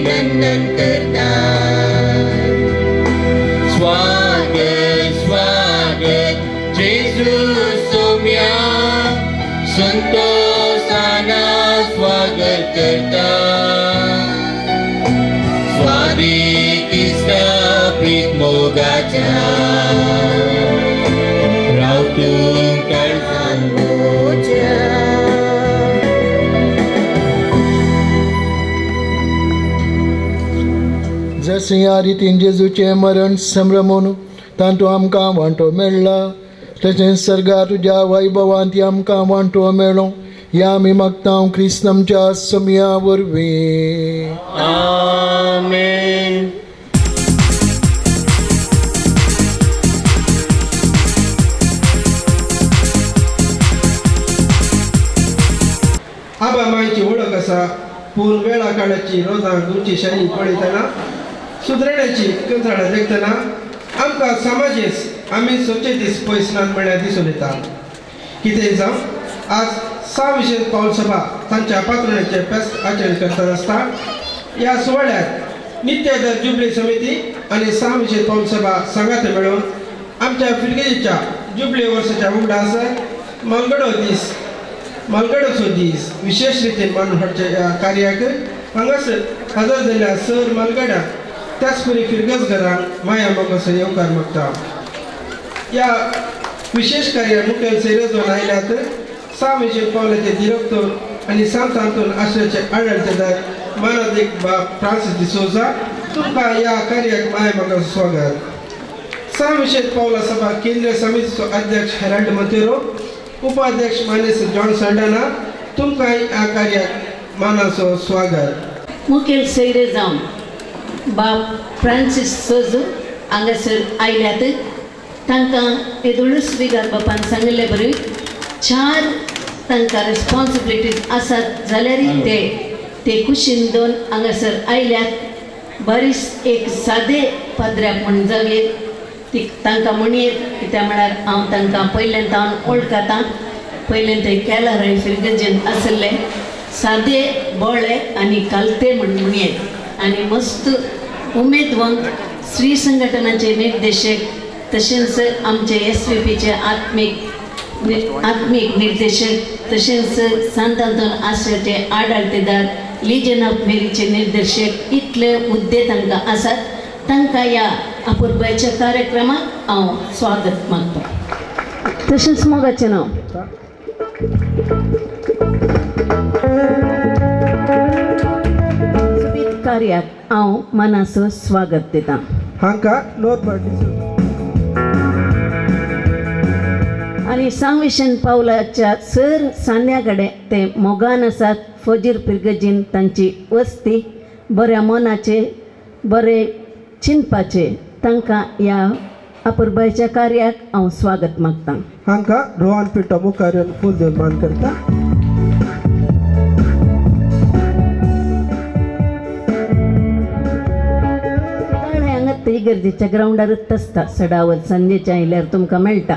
नंदन करता. स्वागत करता स्वादीक इश्टा प्रीत मोगाच्या राव तूं काळजान म्हज्या. जशें ह्या रितीन जेजूचें मरण संभ्रमून तातूंत आमकां वांटो मेळ्ळा तशेंच सर्गा तुज्या वैभवांत आमकां वांटो मेळो ह्या आमी मागता क्रिस्त आमच्या समया वरवीं. आमेन. आबा मायची वळख आसा पूण वेळा काळाची रोजां गुंची शैली पळयतना सुदरण्याची कंत्राळां देखतना आमकां समाजेस आमी सोचे दीस पयस नात म्हळ्यार दिसून येता. कितेंय जावं आज सा विशेष पावल सभा तांच्या पात्रण्याचे फेस्त आचरण करता आसता. ह्या सुवाळ्यात नित्यदर जुबली समिती आनी सा विशेष पावल सभा सांगात मेळून आमच्या फिरगेजीच्या जुबली वर्साच्या उगडास मालगडो दीस मालगडोचो दीस विशेष रितीन मानून हाडच्या ह्या कार्याक हांगासर हजर जाल्ल्या सर मालगड्या त्याच परी फिरगज घरांक माया मोगाचो येवकार मागता. ह्या विशेष कार्य मुखेल सैरे जावन आयल्यात सा विशेष पावलाचे दिरक्तोर आनी सांत आंतोन आश्रयाचे आडळतेदार मानादीक बाब फ्रांसीस डिसोजा तुमकां ह्या कार्याक माया मोगाचो स्वागत. सा विशेष पावला सभा केंद्रीय समितीचो अध्यक्ष हेराल्ड मोंतेरो, उपाध्यक्ष मानेस्त जॉन साल्डाना तुमकां ह्या कार्याक मानाचो स्वागत. मुखेल सैरे जावन बाब फ्रांसीस सोजो हांगासर आयल्यात तांकां येदोळूच विगार बापान सांगिल्ले बरी चार तांकां रिस्पॉन्सिबिलिटीज आसात जाल्यारय ते ते कुशीन दोन हांगासर आयल्यात. बरीच एक सादे पाद्र्याक म्हण जावये ती तांकां म्हणयेत कित्याक म्हळ्यार हांव तांकां पयल्यान हांव वळखता. पयल्यान ते केलार फिरगजेन आसले सादे बोळे आनी कालते म्हण म्हणयेत आनी मस्त उमेदवंत स्त्री संघटनाचे निर्देशक तशेंच आमचे एस व्ही पीचे आत्मीक निर्देशक तशेंच सांत आंतोन आश्रयाचे आडळतेदार लिजन ऑफ मेरीचे निर्देशक इतले हुद्दे तांकां आसात. तांकां ह्या अपुरबायच्या कार्यक्रमाक हांव स्वागत मागता. तशेंच मोगाचें नांव सोबीत कार्याक हांव मनाचो स्वागत दितां. हांकां नॉर्बर्ट आनी सांविशन पावलाच्या सर सांद्या कडेन ते मोगान आसात. फजीर पिरगजीन तांची वस्ती बऱ्या मनाचे बरे चिंतपाचे तांकां ह्या अपुरबायच्या कार्याक हांव स्वागत मागतां. हांकां रोहन पिटो मुखार येवन फूल दिवन मान करता. हांगा इगर्जेच्या ग्रावंडारच आसता सडावत सांजेच्या आयल्यार तुमकां मेळटा.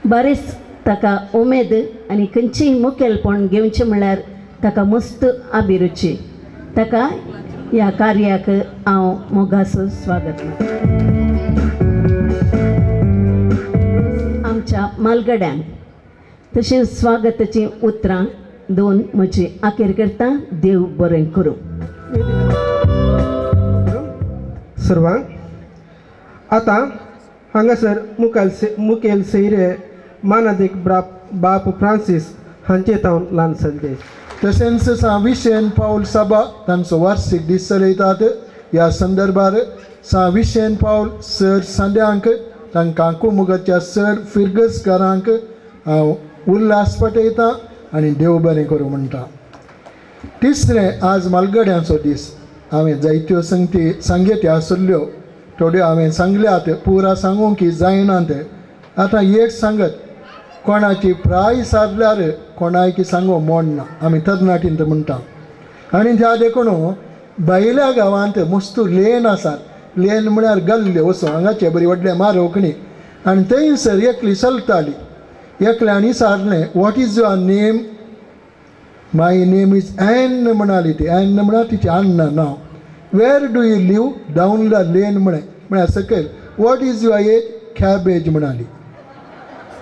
बारीच ताका उमेद आनी खंयचीय मुखेलपण घेवचें म्हळ्यार ताका मस्त अभिरुची. ताका ह्या कार्याक हांव मोगाचो स्वागत मागता. आमच्या मालगड्यांक तशेंच स्वागताचीं उतरां दोन म्हजी आखेर करता. देव बरें करूं सर्वांक. आतां हांगासर मुखेल सैरे मानादीक बाप फ्रांसीस हांचे तावन ल्हान संदेश. तशेंच सा विशेन पावल सभा तांचो वार्षिक दीस चलयतात. ह्या संदर्भार सा विशेन पावल सर सांद्यांक तांकां कुमुगाच्या सर फिरगजकारांक हांव उल्हास पटयता आनी देव बरें करूं म्हणटा. तिसरें आज मालगड्यांचो दीस. हांवें जायत्यो संगती सांगेत्यो आसल्ल्यो थोड्यो हांवें सांगल्यात पुरा सांगूंक की जायना ते. आतां एक सांगत कोणाची प्राय सारल्यार कोणायकी सांगो मोड ना आमी तरणाटींत म्हणटा. आनी त्या देखून भायल्या गांवांत मस्तू लेन आसात. लेन म्हळ्यार गल्ल्यो वचूं हांगाचे बरी व्हडले मारोकणी आनी थंयसर एकली चलताली. एकल्यान विचारलें what is your name? My name is Ann म्हणाली ती. एन म्हळ्यार तिचें अण्णा नांव. Where do you live? Down the lane म्हळें म्हळ्यार सकयल. What is your age? Cabbage म्हणाली.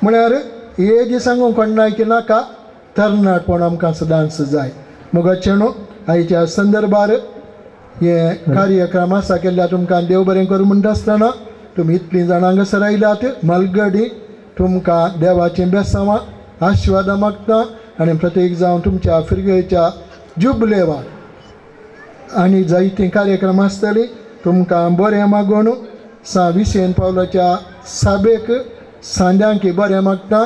म्हळ्यार एज सांगूंक कोणायकी नाका तरणाटपण आमकां सदांच जाय. मोगाचेणो आयच्या संदर्भार हे कार्यक्रम आसा केल्ल्या तुमकां देव बरें करूं म्हणटा आसतना तुमी इतलीं जाणां हांगासर आयल्यात मालगडी तुमकां देवाचीं बेसांवां आशिर्वादां मागता आनी प्रत्येक जावन तुमच्या फिरगेच्या जुबलेवाक आनी जायतीं कार्यक्रम आसतली तुमकां बरें मागून सा विसेन पावलाच्या साबेक सांद्यांकी बरें मागता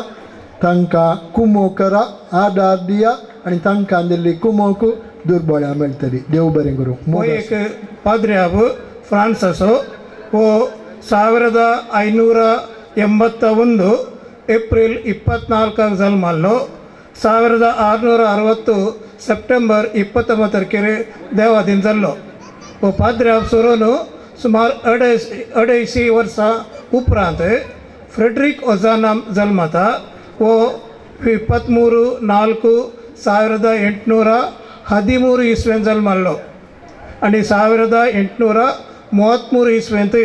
तांकां कुमो करा आदार दिया आनी तांकां दिल्ली कुमोक दुर्बळ्या मेळटली. देव बरें करूं. हो एक पाद्र्याब फ्रान्ससो हो 1581 ಏಪ್ರಿಲ್ 24 ಜನ್ಮಲ್ಲೋ 1660 ಸೆಪ್ಟೆಂಬರ್ 29 ದೇವಾದಿನ ಜल्लो. हो पाद्र्याब सुरून सुमार 250 वर्सां उपरांत फ्रेडरीक ओझानाम जल्मता. हो 23-4-1813 इस्वेन जल्मल्लो आनी 1833 इस्वेंत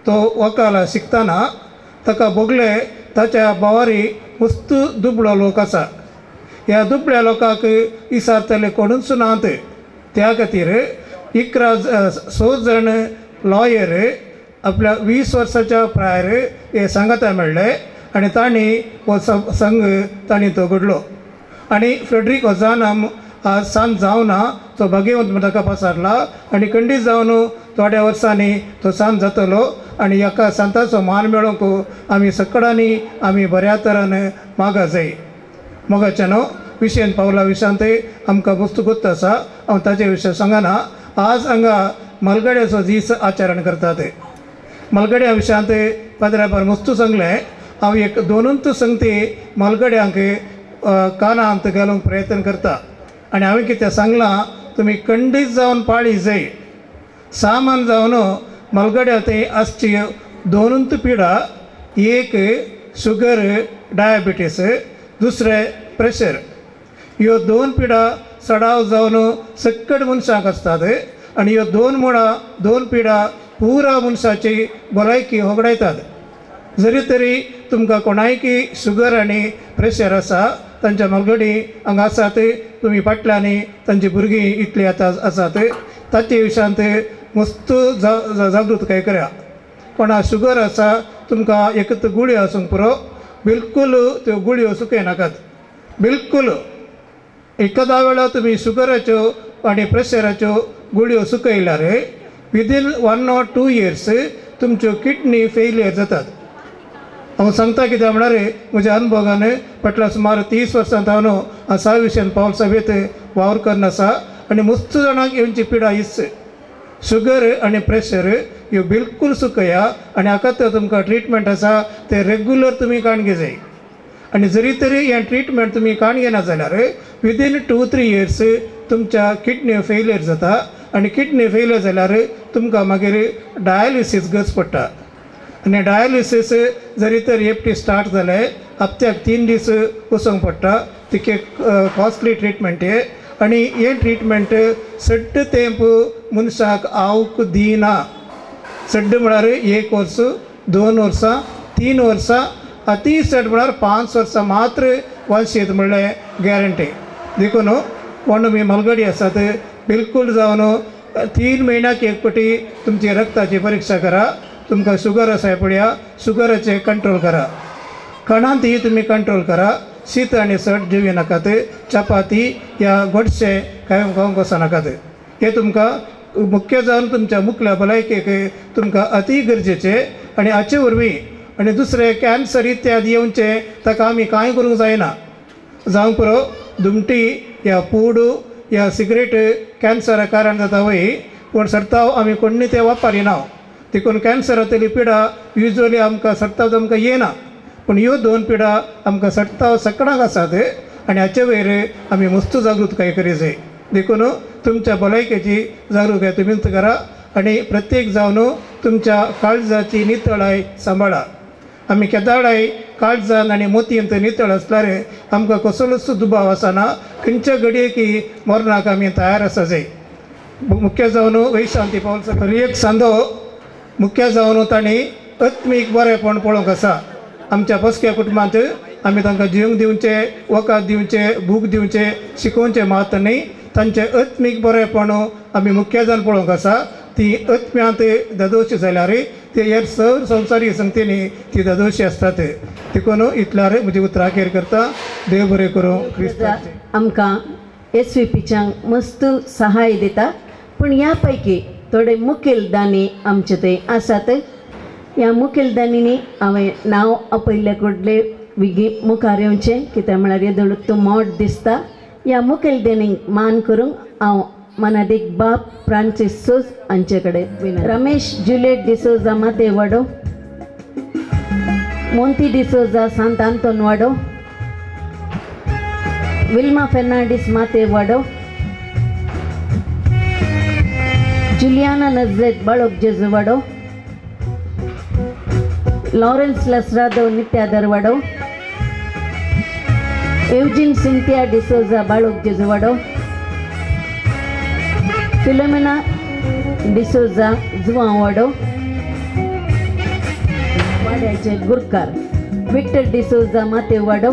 तो वकाला शिकतना ताका भोगले ताच्या भावारी मस्त दुबळो लोक आसा. ह्या दुबळ्या लोकांक इसारतले कोणूच नात. त्या खातीर 11 जाण लॉयर आपल्या 20 वर्साच्या प्रायर हे सांगाता मेळ्ळे आनी तांणी हो संघ तांणी तो घडलो. आनी फ्रेडरीक ओझानाम आज सांत जावना तो भाग्यवंत म्हण ताका पसारला आनी खंडीत जावन थोड्या वर्सांनी तो सांत जातलो आनी ह्या सांताचो मान मेळोवंक आमी सकडांनी आमी बऱ्या तरान मागा जाय. मोगाच्यानो विशयन पावला विशयांत आमकां वस्तू गुप्त आसा हांव ताचे विशय सांगना. आज हांगा मालगड्याचो दीस आचरण करतात. मालगड्या विशयांत पाद्र्याबार मस्तू सांगलें. हांव एक दोनूच संगती मालगड्यांक कानांत घालूंक प्रयत्न करता आनी हांवें कितें सांगलां तुमी खंडीत जावन पाळी जाय. सामान जावन मालगड्या थंय आसची दोनूच पिडा, एक शुगर डायबिटीस, दुसरें प्रेशर, ह्यो दोन पिडा सडाव जावन सक्कड मनशांक आसतात आनी ह्यो दोन मुळां दोन पिडा पुरा मनशाची भलायकी होगडायतात. जरी तरी तुमकां कोणायकी शुगर आनी प्रेशर आसा तांच्या मालगडी हांगा आसात तुमी फाटल्यांनी तांची भुरगीं इतलीं आतां आसात ताचे विशयांत मस्त जागृतकाय करा. कोणा शुगर आसा तुमकां एकच गुळयो आसूंक पुरो, बिलकूल त्यो गुळयो सुकयनाकात बिलकूल. एकादा वेळार तुमी शुगराच्यो आनी प्रेशराच्यो गुळयो सुकयल्यार विदीन 1 or 2 years तुमच्यो किडनी फेलियर जातात. हांव सांगता कित्याक म्हळ्यार म्हज्या अनुभवान फाटल्या सुमार 30 वर्सां हांव सा विशयान पावल सभेंत वावर करून आसा आनी मस्त जाणांक येवची पिडा हीच शुगर आनी प्रेशर ह्यो बिलकूल सुकया आनी हाका तर तुमकां ट्रिटमेंट आसा ते रेगुलर तुमी काण घेजाय. आनी जरी तरी हें ट्रिटमेंट तुमी काण घेना जाल्यार विदीन 2-3 इयर्स तुमच्या किडनी फेलियर जाता आनी किडनी फेलियर जाल्यार तुमकां मागीर डायलिसीस गरज पडटा. आनी डायलिसीस जरी तर एकटी स्टार्ट जालें हप्त्याक 3 दीस वचोंक पडटा, तिके कॉस्टली ट्रिटमेंट हे आनी हें ट्रिटमेंट सड्ड तेंप मनशाक आवक दिना. सड्ड म्हळ्यार 1 वर्स, 2 वर्सां, 3 वर्सां, अती चड म्हळ्यार 5 वर्सां मात्र वांशेत म्हणलें गॅरंटी. देखून कोण तुमी मालगडी आसात बिलकूल जावन 3 म्हयन्याक एक पटी तुमची रक्ताची परिक्षा करा. तुमकां शुगर आसा पळया शुगराचें कंट्रोल करा, कणांत ही तुमी कंट्रोल करा. शीत आनी सट जेवी नाकात, चपाती या गोडशें कांय खावंक वचनाकात. हें तुमकां मुख्य जावन तुमच्या मुखल्या भलायकेक तुमकां अती गरजेचें आनी हाचे वरवीं आनी दुसरें कॅन्सर इत्यादी येवचें ताका आमी कांय करूंक जायना. जावंक पुरो दुमटी या पूड या सिगरेट कॅन्सरा कारण जाता वय, पूण सरताव आमी कोण्णी तें वापरिना. देखून कॅन्सरांतली पिडा युजली आमकां सरताव आमकां येना, पूण ह्यो दोन पिडा आमकां सरताव सकडाक आसात आनी हाचे वयर आमी मस्त जागृतकाय करी जाय. देखून तुमच्या भलायकेची जागृताय तुमीच करा आनी प्रत्येक जावन तुमच्या काळजाची नितळाय सांबाळा. आमी केदाळाय काळजान आनी मोतयेंत नितळ आसल्यार आमकां कसलोच दुबाव आसना, खंयच्या घडयेकी मरणाक आमी तयार आसा जाय. मुख्य जावन वैशांती पावल हर एक सांदो मुख्य जावन तांणी आत्मीक बरेंपण पळोवंक आसा. आमच्या बसक्या कुटुंबांत आमी तांकां जिवंक दिवचें, वखद दिवचें, भूक दिवचें, शिकोवचें मात न्ही, तांचें आत्मीक बरेंपण आमी मुख्य जावन पळोवंक आसा. ती आत्म्यांत दादोशी जाल्यार ते हेर सर संवसारी संगतींनी ती दादोशी आसतात. देखून इतल्यार म्हजी उतरां अखेर करता. देव बरें करूं. क्रिस्ताचें आमकां एस वी पीच्यांक मस्त सहाय दिता, पूण ह्या पैकी थोडे मुखेल दानी आमचे थंय आसात. ह्या मुखेल दानींनी हांवें नांव आपयल्ल्या कडले विगी मुखार येवचें, कित्याक म्हळ्यार येदोळ तूं मोड दिसता. ह्या मुखेल दानींक मान करूंक हांव मनादीक बाब फ्रांसीस सोज हांचे कडेन. रमेश जुलियट डिसोजा माते वाडो, मोंती डिसोजा सांत आंतोन वाडो, विल्मा फेर्नांडीस माते वाडो, जुलियाना नजरेत बाळोक जेजू वाडो, लॉरेन्स लसरादो नित्यादर वाडो, एवजिन सिंथिया डिसोजा बाळोक जेजू वाडो, फिलोमेना डिसोजा जुवां वाडो, वाड्याचे गुरकार विक्टर डिसोजा माते वाडो,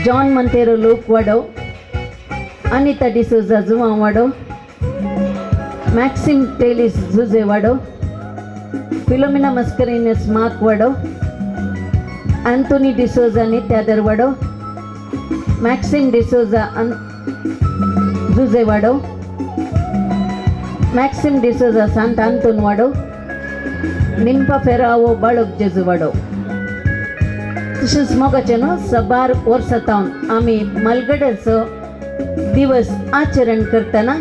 जॉन मंतेरो लोक वाडो, अनिता डिसोजा जुवां वाडो, मॅक्सिम टेलिस जुजे वाडो, फिलोमिना मस्करीनस माक वाडो, आंतोनी डिसोजा नित्यादर वाडो, मॅक्सिम डिसोजा जुजे वाडो, मॅक्सिम डिसोजा सांत आंतोन वाडो, निम्पा फेरावो बाळोक जेजू वाडो. तशेंच मोगाचें न्हू साबार वर्सां तावन आमी मालगड्याचो दिवस आचरण करतना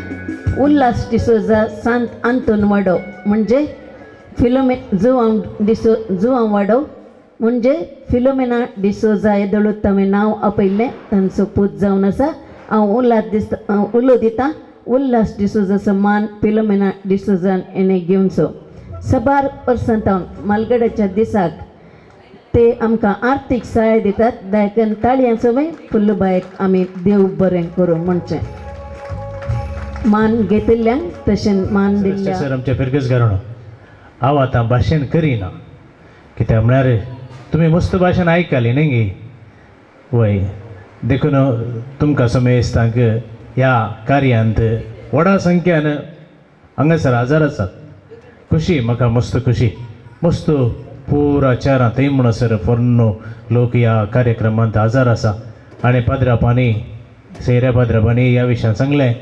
उल्हास डिसोजा सांत आंतोन वाडो म्हणजे फिलोमे जुवां डिसो जुवां वाडो म्हणजे फिलोमेना डिसोजा येदोळूच हांवें नांव आपयल्लें, तांचो पूत जावन आसा. हांव उल्हास दिसता उलो दिता उल्हास डिसोजाचो मान फिलोमेना डिसोजान हेणें घेवचो. साबार वर्सां तावन मालगड्याच्या दिसाक ते आमकां आर्थीक सहाय दितात. दायकन ताळयांचो वय फुल्लूबायक आमी देव बरें करूं म्हणचें मान घेतिल्ल्यांक तशें मान दिल्ल्या. सर आमच्या फिरगज घराणो हांव आतां भाशण करिना, कित्याक म्हळ्यार तुमी मस्त भाशण आयकली न्ही गे वय, देखून तुमकां समेस्तांक ह्या कार्यांत व्हडा संख्यान हांगासर हजर आसात. खुशी म्हाका मस्त खुशी, मस्त पुरा चारां थंय म्हणसर पोरनो लोक ह्या कार्यक्रमांत हजर आसा. आनी पाद्रापांनी सैऱ्या पाद्रापांनी ह्या विशयान सांगलें,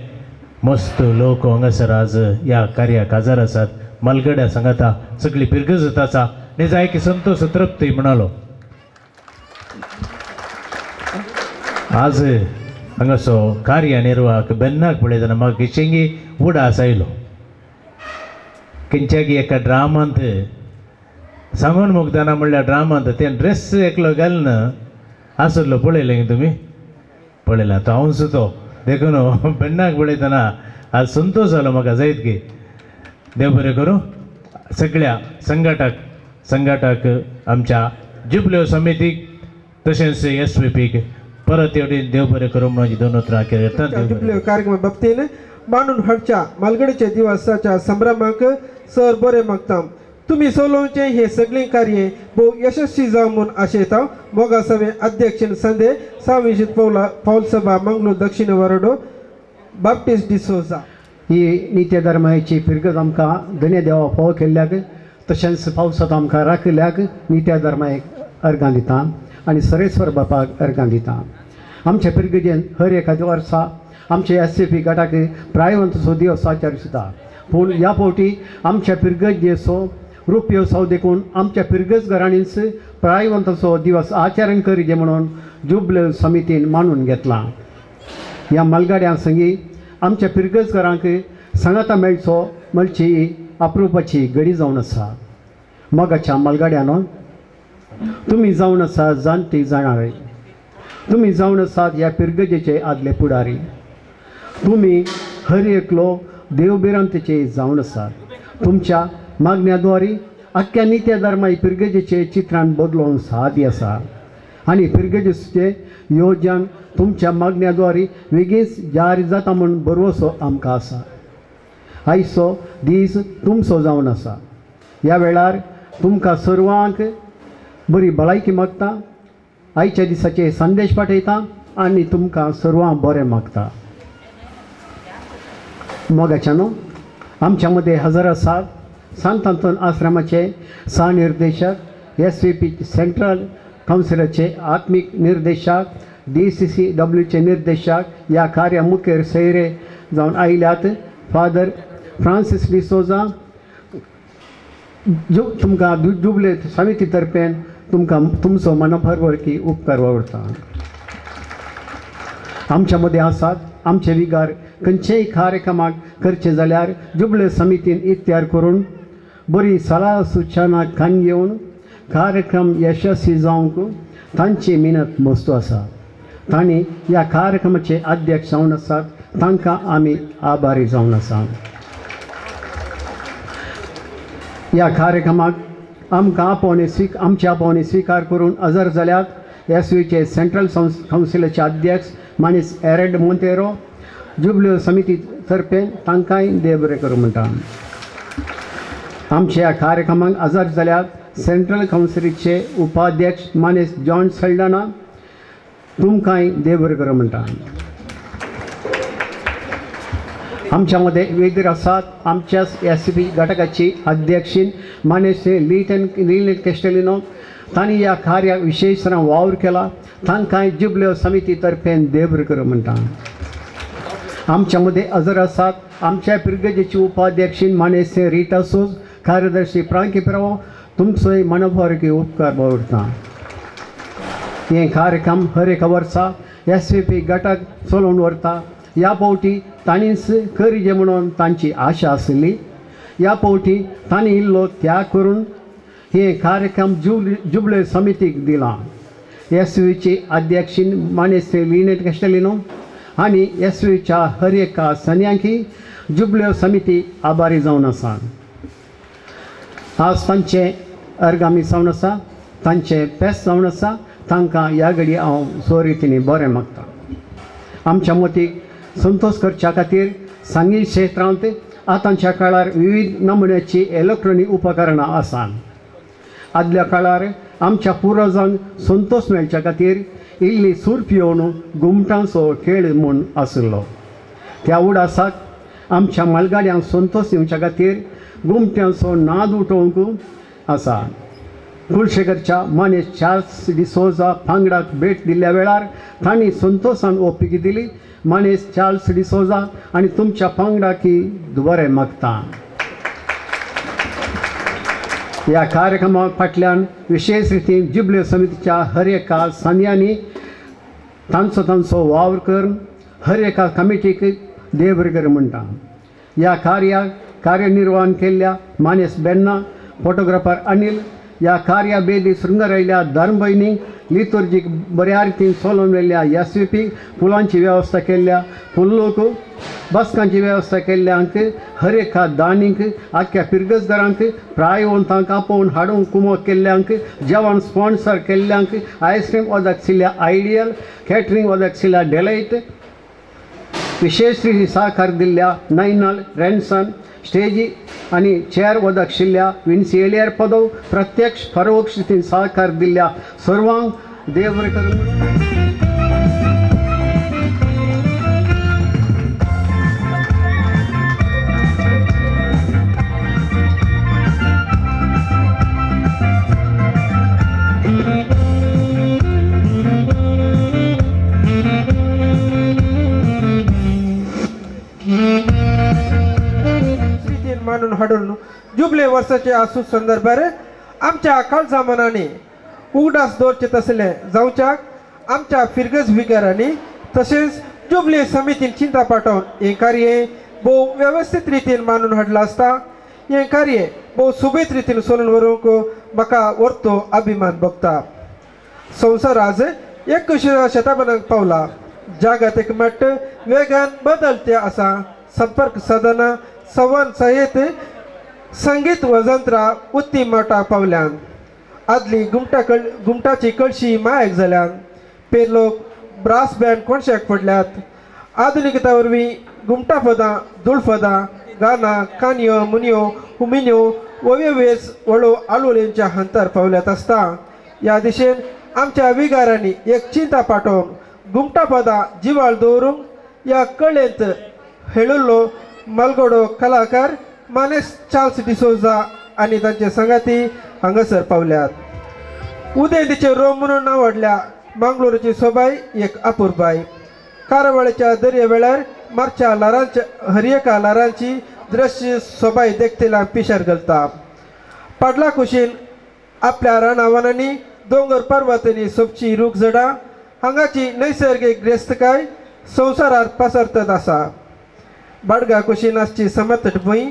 मस्त लोक हांगासर आज ह्या कार्याक हजर आसात. मालगड्या सांगाता सगळी पिरगजत आसा आनी जाय की संतोष तृप्ती म्हणालो. आज हांगासो कार्य निर्वाहक बेन्नाक पळयतना म्हाका किचेंगी उडास आयलो. खंयच्यागी एका ड्रामांत सांगून मुगदाना म्हणल्यार ड्रामांत तें ड्रेस एकलो घालून आसलो, पळयलें तुमी? पळयला तो हांवूच तो. देखून बेन्नाक पळयतना आज संतोश जालो म्हाका जायत की. देव बरें करूं सगळ्या संघटक आमच्या जुबल्यो समितीक तशेंच एस वी पीक परत एवढी देव बरें करूं म्हणून दोन उतरां करता. जुबल्यो कार्यक्रमा बाबतीन मांडून हाडच्या मालगडीच्या दिवसाच्या संभ्रमाक सर बरें मागता. तुमी सोलोवचें हें सगळें कार्य भोव यशस्वी जावं म्हूण आशेता. मोगा सभे अध्यक्ष संदे साविशीत पौला पावलसभा मंगळूर दक्षिण वरडो बाप्टिस्ट डिसोजा. ही नित्य धर्माची फिरगज आमकां धन्य देवा फावो केल्ल्याक तशेंच पावसांत आमकां राखिल्ल्याक नित्य धर्माक अर्गां दिता आनी सरेश्वर बापाक अर्गां दिता. आमच्या फिरगजेन हर एखाद्या वर्सा आमच्या एस सी पी गटाक प्रायवंतसो दिवस आचरिता, पूण ह्या फावटी आमच्या फिरगजेचो रुपयोत्सव देखून आमच्या फिरगज घराणीच प्रायवंताचो दिवस आचरण करिजे म्हणून जुबले समितीन मानून घेतला. ह्या मालगाड्यां संगी आमच्या फिरगजकारांक सांगाता मेळचो म्हणची अप्रुपाची घडी जावन आसा. मोगाच्या मालगाड्यानो तुमी जावन आसा जाणटी जाणारे, तुमी जावन आसात ह्या फिरगजेचे आदले पुडारी, तुमी हर एकलो देवभिरांतेचे जावन आसात. तुमच्या मागण्या द्वारी आख्ख्या नित्य धर्मा फिरगजेचे चित्रान बदलोवन सादी आसा आनी फिरगजेचे योजन तुमच्या मागण्या द्वारी वेगींच जारी जाता म्हूण भरवसो आमकां आसा. आयचो दीस तुमचो जावन आसा. ह्या वेळार तुमकां सर्वांक बरी भलायकी मागता, आयच्या दिसाचे संदेश पाठयता आनी तुमकां सर्वांक बरें मागता. मोगाच्यानो आमच्या मदें हजर आसात सांत आंतोन आश्रमाचे सहनिर्देशक, एस व्ही पी सेंट्रल कावन्सिलाचे आत्मीक निर्देशक, DCCWचे निर्देशक, ह्या कार्या मुखेल सैरे जावन आयल्यात फादर फ्रांसीस डिसोजा. तुमकां जुबले समिती तर्फेन तुमकां तुमचो मनभरवरकी उपकार वावुरता. आमच्या मदें आसात आमचे विगार खंयचेय कार्यक्रमाक करचे जाल्यार जुबले समितीन इख्तियार करून बरी सलाह सुचना कान घेवन कार्यक्रम यशस्वी जावंक तांची मेहनत मस्तू आसा. तांणी ह्या कार्यक्रमाचे अध्यक्ष जावन आसात, तांकां आमी आभारी जावन आसा. ह्या कार्यक्रमाक आमकां आपोवणे आमचे आपोवणे स्विकार करून हजर जाल्यात एस व्हीचे सेंट्रल कावन्सिलाचे अध्यक्ष मानेस एरेड मोंतेरो. जुबल्यो समिती तर्फे तांकांय देव बरें करूं म्हणटा. आमच्या ह्या कार्यक्रमाक हजर जाल्यात सेंट्रल कावन्सिलीचे उपाध्यक्ष मानेस जॉन सल्डाना, तुमकांय देव बरें करूं म्हणटा. आमच्या मदें वेदीर आसात आमच्या एस पी घटकाची अध्यक्षीन मानेस लिटन लिलेट कॅस्टेलिनो. तांणी ह्या कार्याक विशेश वावर केला, तांकांय जुबल्यो समिती तर्फेन देव बरें करूं म्हणटा. आमच्या मदें हजर आसात आमच्या पिरगजेची उपाध्यक्षीन मानेस रिटा सोज, कार्यदर्शी प्रांकी प्रभाव, तुमचोय मनोभारकी उपकार वावुरता. हे कार्यक्रम हर एका वर्सा एस व्ही पी गटाक चलोवन व्हरता. ह्या फावटी तांणीच करचें म्हणून तांची आशा आशिल्ली. ह्या फावटी तांणी इल्लो त्याग करून हे कार्यक्रम जुबले समितीक दिला. एस व्हीची अध्यक्षीन मानेस लिनेट कॅस्टेलिनो आनी एस व्हीच्या हर एका सन्यांकी जुबल्यो समिती आभारी जावन आसा. आज तांचें अर्गामी जावन आसा, तांचें पेस जावन आसा, तांकां ह्या घडी हांव सो रितीन बरें मागता. आमच्या मतीक संतोश करच्या खातीर सांगीत क्षेत्रांत आतांच्या काळार विविध नमुन्याची इलेक्ट्रॉनीक उपकरणां आसात. आदल्या काळार आमच्या पुर्वजांक संतोश मेळच्या खातीर इल्ली सूर पियोवन घुमटांचो खेळ म्हूण आशिल्लो. त्या उडासाक आमच्या मालगाड्यांक संतोश दिवच्या खातीर घुमट्यांचो नाद उठोवंक आसा. कुलशेखरच्या मानेस चार्ल्स डिसोजा पांगडाक भेट दिल्ल्या वेळार तांणी संतोशान ओपिकी दिली. मानेस चार्ल्स डिसोजा आनी तुमच्या पांगडाकी बरें मागता. ह्या कार्यक्रमा फाटल्यान विशेश रितीन जुबले समितीच्या हर एका सांद्यांनी तांचो तांचो वावर करून हर एका कमिटीक देव बरें करूं म्हणटा. ह्या कार्याक कार्यनिर्वहण केल्ल्या मानेस बेन्ना, फोटोग्राफर अनिल, ह्या कार्या बेदी शृंगारयल्या धर्मभयणींक लितुर्जीक बऱ्या रितीन चलोवन व्हेल्ल्या एस व्ही पी फुलांची वेवस्था केल्ल्या फुल्लोक बसकांची वेवस्था केल्ल्यांक हर एका दानींक आख्या पिरगजदारांक प्रायवंतांक आपोवन हाडूंक कुमोक केल्ल्यांक जेवण स्पॉन्सर केल्ल्यांक आयस्क्रीम वदक आयडियल कॅटरींग वदक डेलायट विशेष रिती सहकार दिल्ल्या नैनल रेन्सन स्टेजी आनी चेअर वदक शिल्ल्या विन्सी एलियर पदव प्रत्यक्ष परोक्ष रितीन सहकार दिल्ल्या सर्वांक देव बरें करूं. मानून हाडून जुबले वर्साचे आसूं संदर्भार आमच्या काळजा मनांनी उगडास दवरचे तसले जावच्याक आमच्या फिरगज विगारांनी तशेंच जुबले समितीन चिंता पाठोवन हें कार्य भोव वेवस्थीत रितीन मानून हाडलां आसता. हें कार्य भोव सुबेत रितीन चलून व्हरूंक म्हाका वर्तो अभिमान भोगता. संवसार आज 21व्या शतामानाक पावला. जागतीक मट्ट वेगान बदलते आसा. संपर्क साधनां संवाद सहित संगीत वजंत्रां उत्ती मठाक पावल्यान. आदली घुमटाची कळशी मायक जाल्यान. पेर लोक ब्रास बँड कोणशाक पडल्यात. आधुनिकता वरवीं घुमटा पदां, दुळफदां, गाना, कानयो, मुनयो, हुमिन्यो ओव्यो वळो आलोलेंच्या हंतार पावल्यात आसता. ह्या दिशेन आमच्या विगारांनी एक चिंता पाठोवन घुमटा पदां जिवाळ दवरूंक ह्या कळेंत हेळिल्लो मालगडो कलाकार मानेस चार्ल्स डिसोजा आनी तांचे संगाती हांगासर पावल्यात. उदेंतीचे रोम म्हणून नांवाडल्या मंगळूरची सोबाय एक अपुरबाय. कारवाळेच्या दर्या वेळार मारच्या ल्हारांच्या हरएका ल्हारांची दृश्य सोबाय देखतेला पिशार घालता. पाडला कुशीन आपल्या रानावनांनी दोंगर पर्वतांनी सोबची रूख झडां हांगाची नैसर्गिक ग्रेस्तकाय संवसारार पसरतत आसा. बाडगा कुशीन आसची समतट भूंय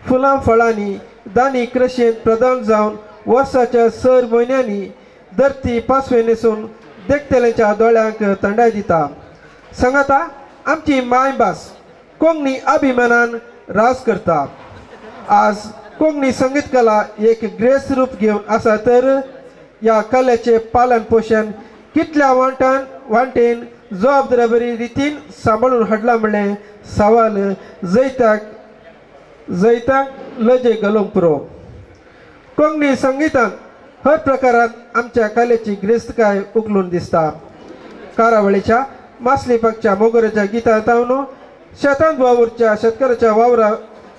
फुलां फळांनी दानी कृशेंत प्रधान जावन वर्साच्या सर म्हयन्यांनी धरती पासवे न्हेसून देखतेल्यांच्या दोळ्यांक थंडाय दिता. सांगाता आमची मायभास कोंकणी अभिमानान राज करता. आज कोंकणी संगीत कला एक ग्रेस रूप घेवन आसा तर ह्या कलेचें पालन पोशण कितल्या वांटान वांटेन जबाबदारी बरी रितीन सांबाळून हाडला म्हणलें सवाल जैताक जैताक लजे घालूंक पुरो. कोंकणी संगितान हर प्रकारांत आमच्या कलेची ग्रेस्तकाय उखलून दिसता. कारावळीच्या मासलीपाकच्या मोगऱ्याच्या गितां तावन शेतांत वावुरच्या शेतकाराच्या वावरा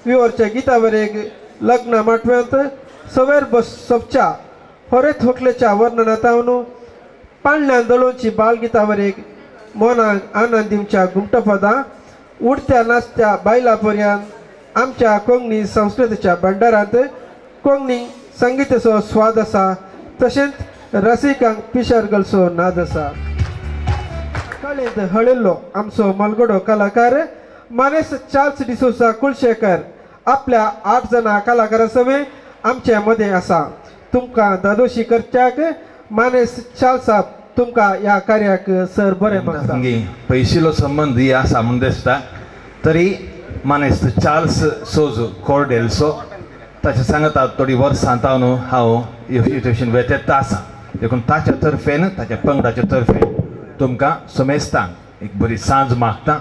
विवरच्या गितावरेक लग्न माटव्यांत सवेर बस सोबच्या होरेत होकलेच्या वर्णना तावन पाणल्यान दळोवची बालगितावरेक मनाक आनंद दिवच्या घुमटपदां उडत्या नाचत्या बायलां पर्यंत आमच्या कोंकणी संस्कृतीच्या भंडारांत कोंकणी संगीताचो स्वाद आसा तशेंच रसिकांक पिशार घालचो नाद आसा. कळेंत हळिल्लो आमचो मालगडो कलाकार मानेस चार्ल्स डिसोजा कुलशेखर आपल्या 8 जाणां कलाकारां सवें आमच्या मदें आसा. तुमकां दादोशी करच्याक मानेस चार्ल्स तुमकां ह्या कार्याक सर बरें मागता. पयशिलो संबंद ही आसा म्हूण दिसता तरी मानेस्त चार्ल्स सोजो कोर्डेल्सो ताच्या सांगता थोडी वर्सां तावन हांव इन्स्टिट्यूशन वेतेत आसा देखून ताच्या तर्फेन ताच्या पंगडाच्या तर्फेन तुमकां समेस्तांक एक बरी सांज मागता.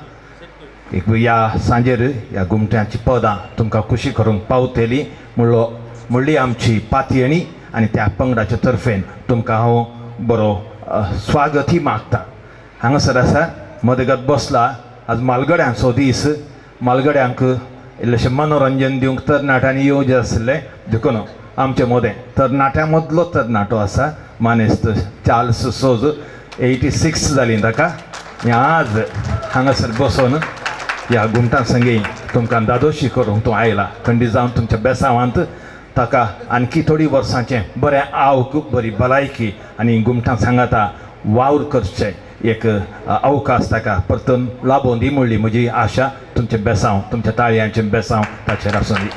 एक ह्या सांजेर ह्या घुमट्यांची पदां तुमकां खुशी करूंक पावतली म्हणलो म्हणली आमची पातयेणी आनी त्या पंगडाच्या तर्फेन तुमकां हांव बरो स्वागतय मागता. हांगासर आसा मदगत बसला आज मालगड्यांचो दीस. मालगड्यांक इल्लेशें मनोरंजन दिवंक तरणाट्यांनी येवचें आसलें देखून आमचे मदें तरणाट्यां मदलो तरणाटो आसा मानेस्त चार्ल्स सोज 86 जाली ताका. आज हांगासर बसोन ह्या घुमटां संगी तुमकां दादोशी करूंक तूं आयला खंडीत जावन तुमच्या बेसांवांत ताका आणखी थोडी वर्सांचें बरें आवक बरी भलायकी आनी घुमटां सांगाता वावर करचें एक अवकाश ताका परतून लाबोवन दी म्हणली म्हजी आशा. तुमचें बेसांव तुमच्या ताळयांचें बेसांव ताचेर आसूं दी.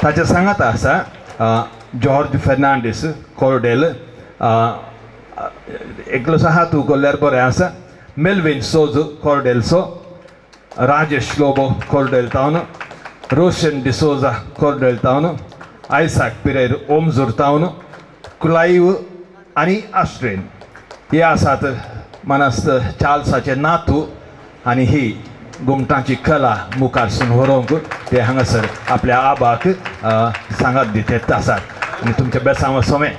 ताचें सांगाता आसा जॉर्ज फेर्नांडीस कोर्डेल एकलो हात उगोल्यार बरें आसा. मेलवीन सोज कोर्डेलसो, राजेश लोबो कोर्डेल तावन, रोशन डिसोजा कोर्डेल तावन, आयसाक पिरेर ओमजूर तावन, क्लायव आनी आश्रेन हे आसात मानस्त चार्ल्साचे नातू आनी ही घुमटांची कला मुखारसून व्हरूंक ते हांगासर आपल्या आबाक सांगात दित आसात. आनी तुमच्या बेसांव सोमें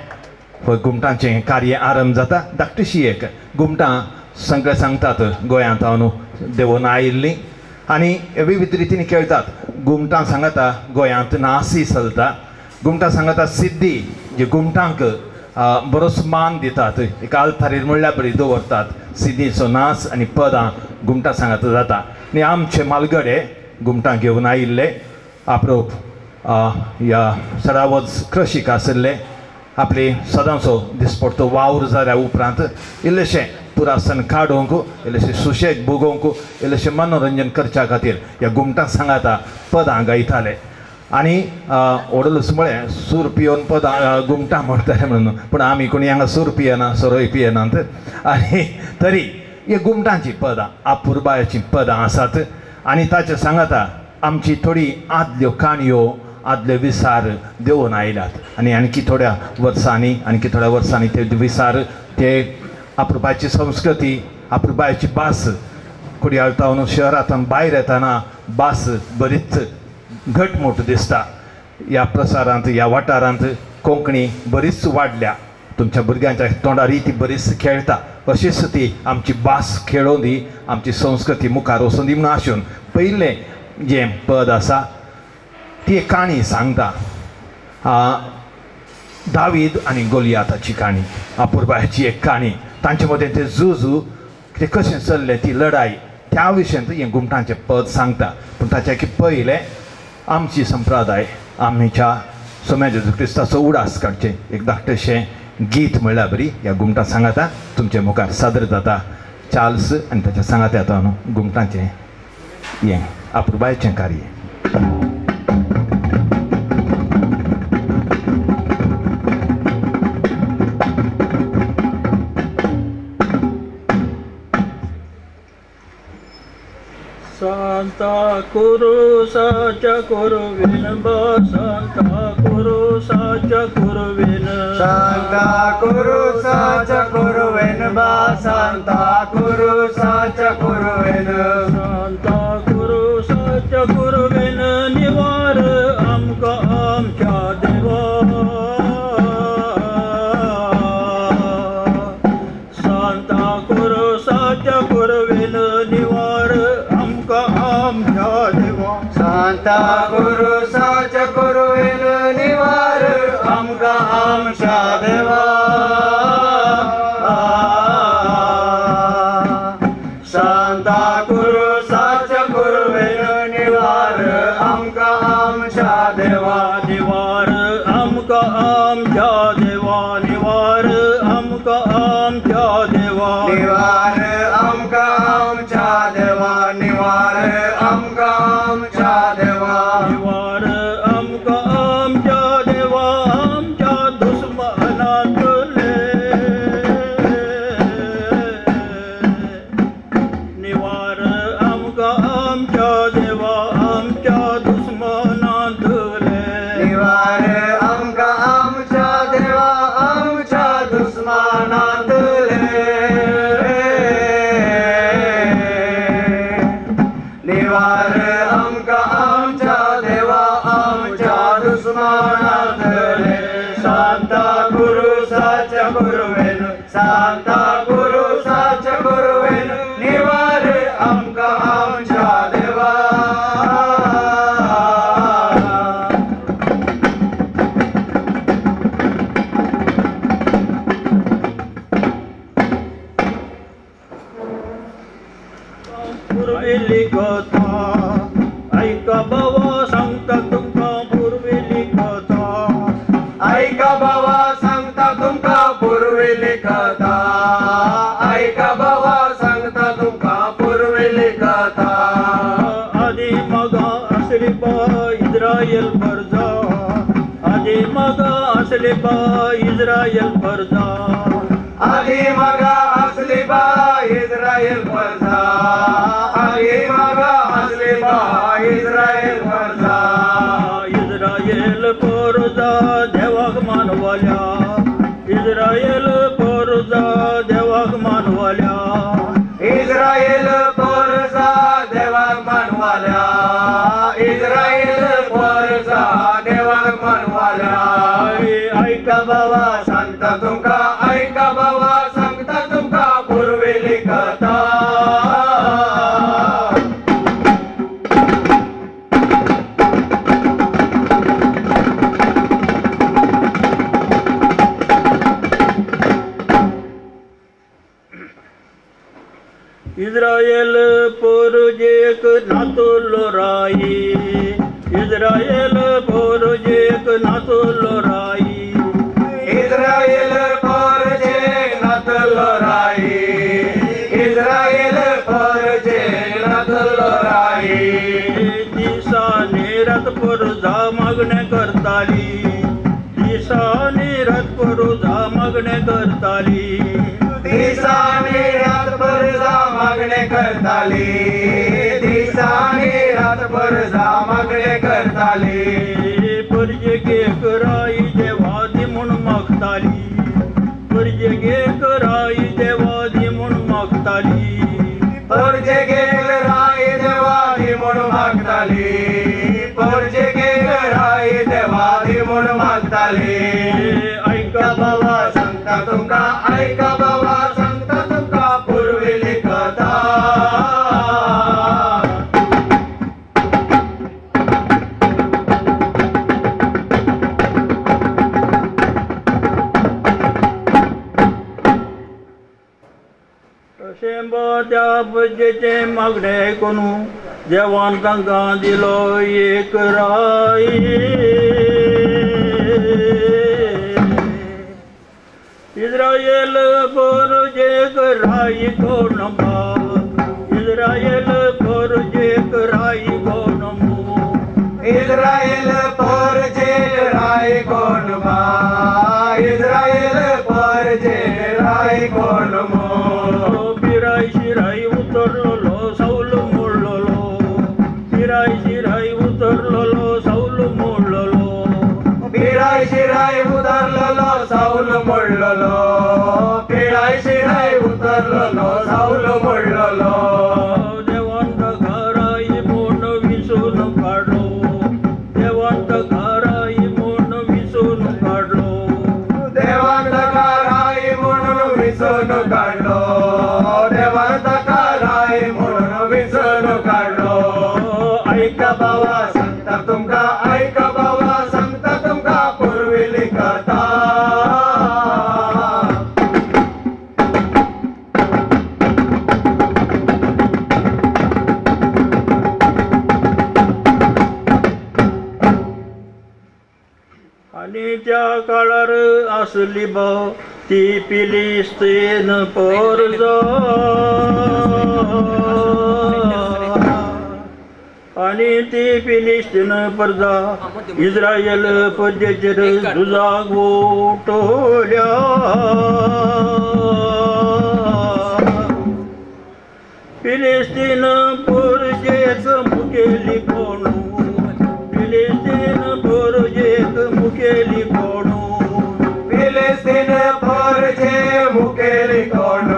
घुमटांचें कार्य आरंभ जाता. धाकटीशी एक घुमटां सगळे सांगतात गोंयांत हांव देंवून आयिल्लीं आनी विविध रितीन खेळटात. घुमटां सांगता गोंयांत नासी चलता. घुमटां सांगता सिद्धी जे घुमटांक बरोच मान दितात एक आल्तारीर म्हणल्यार बरी दवरतात. सिद्धीचो नाच आनी पदां घुमटां सांगात जाता. आनी आमचे मालगडे घुमटां घेवन आयिल्ले आपरोप ह्या सरावत कृशीक आशिल्ले आपले सदांचो दिसपडतो वावर जाल्या उपरांत इल्लेशें पुरासन काडूंक इल्लेशें सुशेग भोगोवंक इल्लेशें मनोरंजन करच्या खातीर ह्या घुमटां सांगाता पदां गायताले. आनी व्हडलोच म्हळें सूर पियोवन पदां घुमटां म्हणटाले म्हणून पूण आमी कोणी हांगा सूर पियेना सोरोय पियेनात. आनी तरी ही घुमटांची पदां आपुरबायाचीं पदां आसात आनी ताचे सांगाता आमची थोडी आदल्यो काणयो आदले विसार देंवून आयल्यात आनी आणखी थोड्या वर्सांनी आणखी थोड्या वर्सांनी ते विसार ते आपुरबायची संस्कृती आपुरबायची भास कुडयाळतावन शहरांत भायर येतना भास बरीच घटमूट दिसता. ह्या प्रसारांत ह्या वाठारांत कोंकणी बरीच वाडल्या. तुमच्या भुरग्यांच्या तोंडारय ती बरीच खेळटा. अशीच ती आमची भास खेळोवन दी आमची संस्कृती मुखार वचून दी म्हणून आशून पयलें जें पद आसा ती एक काणी सांगता. दावीद आनी गोलियाताची काणी, अपुरबायेची एक काणी. तांचे मदें तें झुजू तें कशें चल्लें ती लढाई त्या विशयांत हें घुमटांचें पद सांगता. पूण ताच्या की पयलें आमची संप्रदाय आमच्या सोम्या जेजू क्रिस्ताचो उडास काडचें एक धाकटेशें गीत म्हणल्यार बरी ह्या घुमटां सांगाता तुमचे मुखार सादर जाता. चार्ल्स आनी ताच्या सांगात्या येता न्हू घुमटांचें हें अपुरबायेचें कार्य. सांता कुरुसाच्या कुरुवेन सांता कुरुसाच्या कुरुवेन सांता कुरुसाच्या कुरुवेन सांता कुरुसाच्या कुरुवेन सांता कुरुसाच्या कुरुवेन निवार आमकां आमच्या देवा. सांता कुरुसाच्या कुरुवेन निवार आमकां आमच्या देवा. सांता कुरुसाच्या कुरुवेन निवार आमकां आमच्या देवा. सांता कुरुसाच्या कुरुवेन निवार आमकां आमच्या देवा. निवार आमकां आमच्या देवा. निवार आमकां आमच्या देवा. निवार आमकां आमच्या देवा. निवार आमकां आमच्या देवा. निवार आमकां आमच्या देवा आमच्या दुस्मनांतले. निवार आमकां आमच्या देवा आमच्या दुस्मनांतले. निवार आमकां आमच्या देवा आमच्या दुस्मनांतले. निवार आमकां आमच्या देवा आमच्या दुस्मनांतले. सांता कुरुसाच्या कुरुवेन सांता कुरुसाच्या कुरुवेन निवार आमकां आमच्या देवा. पुर्विल्ली कथा ऐका बाबा सांगता तुमकां पुर्विल्ली कथा. ऐका बाबा सांगता तुमकां पुर्विल्ली कथा. ऐका बाबा सांगता तुमकां पुर्विल्ली कथा. आदी मगा आसली बा इस्रायल परजा. आदी मगा आसली बा इस्रायल परजा. आदी मगा आसली बा इस्रायल परजा. आदी मगा आसली बा इस्रायल परजा. इस्रायल परजा देवाक मानवल्या. इस्रायल परजा देवाक मानवल्या. इस्रायल परजा देवाक मानवल्या. इस्रायल परजा देवाक मानवल्या. ऐका बाबा सांगता तुमकां ऐका बाबा सांगता तुमकां पुर्विल्ली कथा. इस्रायल परजेक नातुल्लो राई. इस्रायल परजेक नातुल्लो राई. इस्रायल परजेक नातुल्लो राई. इस्रायल परजेक नातुल्लो राई. दिसांनी रात परजा मागणें करताली. दिसांनी रात परजा मागणें करताली. दिसांनी रात परजा मागणें करताली. दिसांनी रात परजा मागणें करताली. परजेक राई देवा दी म्हूण मागताली. परजेक राई देवा दी म्हूण मागताली. परजेक राई देवा दी म्हूण मागताली. परजेक राई देवा दी म्हूण मागताली. ऐका बाबा सांगता तुमकां ऐका बाबा सांगता तुमकां पुर्विल्ली कथा. पजेचें मागणें आयकून देवान तांकां दिलो एक राय. इस्रायल पोरजेक राय कोण बा, इस्रायल पोरजेक राय कोण मू, इस्रायल पोरजेक राय कोण बा, इस्रायल पोरजेक राय कोण मू. पिराय शिराय उतरलो सौल मोडलो, पिराय शिराय उतरलो सौल मोडलो, पिराय शिराय उतरलो सौल मोडलो, पिराय शिराय उतरलो सौल मोडलो. देवान घराय म्हूण विसून काडलो, देवान घराय म्हूण विसून काडलो, देवान घराय म्हणून विसून काडलो, देवान घराय म्हणून विसून काडलो. ऐका बाबा सांगता तुमकां, ऐका बाबा सांगता तुमकां पुर्विल्ली कथा. आनी त्या काळार आसली बा ती पिलिस्तीन पोरजो, आनी ती फिलिस्तीन प्रजा इस्रायल प्रजेचेर झुजाक उठोल्या. फिलिस्तीन प्रजेक मुखेली कोण, फिलिस्तीन प्रजेक मुखेली कोण, फिलिस्तीन प्रजे मुखेली कोण,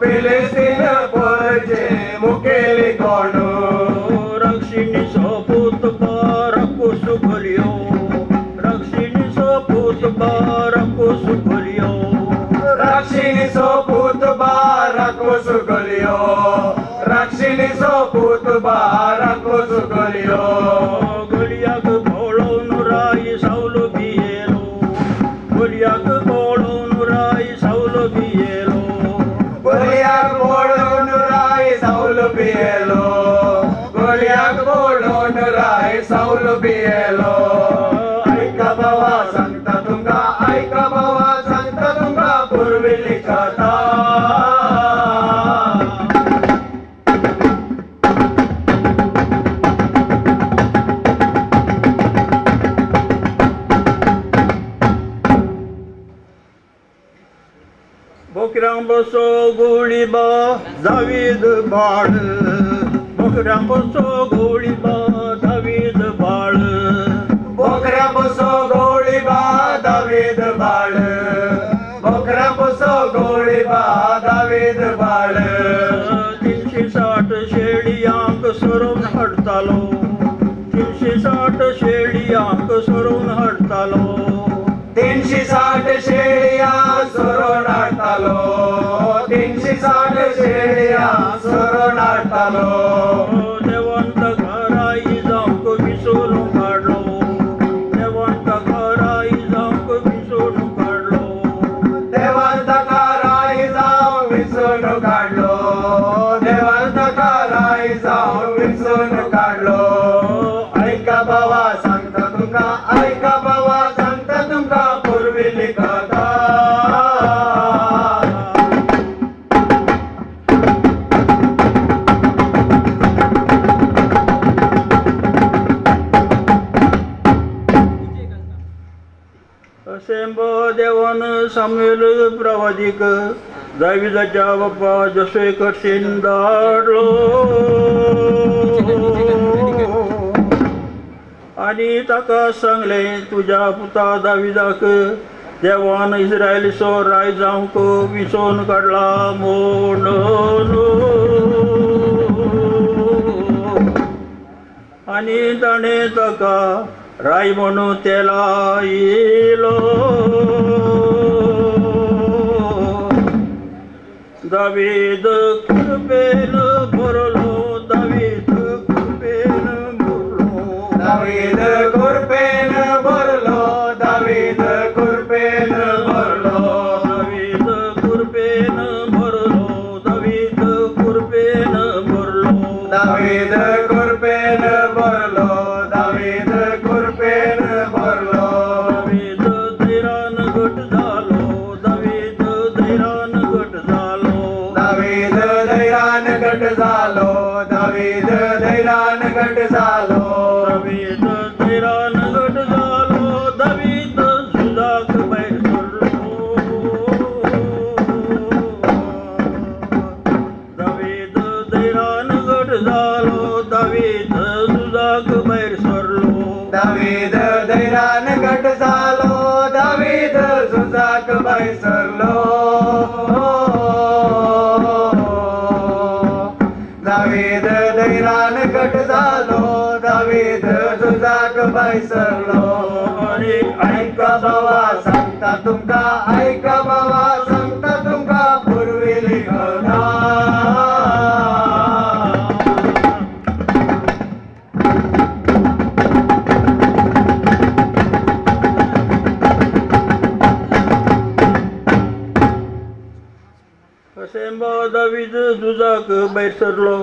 फिलिस्तीन प्रजे मुखेली कोण. रक्षिणीचो पूत बारकूस गोलयो, रक्षिणीचो पूत बारकूस गोलयो, रक्षिणीचो पूत बारकूस गोलयो, रक्षिणीचो पूत बारकूस गोलयो. गोलयाक पळोवन राय सावलो भियेलो, गोलयाक पळोवन राय सावलो भियेलो, गोलयाक पळोवन राय सावलो भियेलो, गोलयाक पळोवन राय सावलो भियेलो. ऐका बाबा सांगता तुमकां, ऐका बाबा सांगता तुमकां पुर्विल्ली कथा. बोकऱ्यां बसो गोळीबा दावीद बाळ, बोकऱ्यां बसो गोळीबा दावीद बाळ, बोकऱ्यां बसो गोळीबा दावीद बाळ, बोकऱ्यां बसो गोळीबा दावीद बाळ. 360 शेळयांक सरोवन हाडटालो, 360 शेळयांक सरोवन हाडटालो, 360 शेळयां सरोवन हाडटालो, 360 शेळयां सरोवन हाडटालो. देवान घराय जावंक विसरून काडलो, देवान घराय जावंक विसरून काडलो, देवान घराय जावंक विसरून काडलो, देवान घराय जावंक विसरून काडलो. ऐका बाबा सांगता तुमकां, ऐका बाबा सांगता तुमकां पुर्विल्ली कथा. देवान सामुएल प्रवादीक दाविदाच्या बाप्पा जसो कडशीन धाडलो आनी ताका सांगलें, तुज्या पुता दाविदाक देवान इस्रायलीचो राय जावंक विसोवन काडला म्हणून. आनी ताणें ताका राय म्हणून तेला इलो. दावीद कृपेन भरलो, दावीद कृपेन भरलो, दावीद कृपेन भरलो, दावीद कृपेन भरलो, दावीद कृपेन भरलो, दावीद कृपेन जालो. दावीद धैरान घट जालो, दावीद झुजाक भायर सरलो. दावीद धैरान घट जालो, दावीद झुजाक भायर सरलो. दावीद धैरान घट जालो, दावीद झुजाक भायर सरलो. दावीद धैरान घट जालो, दावीद झुजाक भायर सरलो. आनी ऐका बाबा सांगता तुमकां, ऐका बाबा सांगता तुमकां पुर्विली कथा. अशें दावीद झुजाक भायर सरलो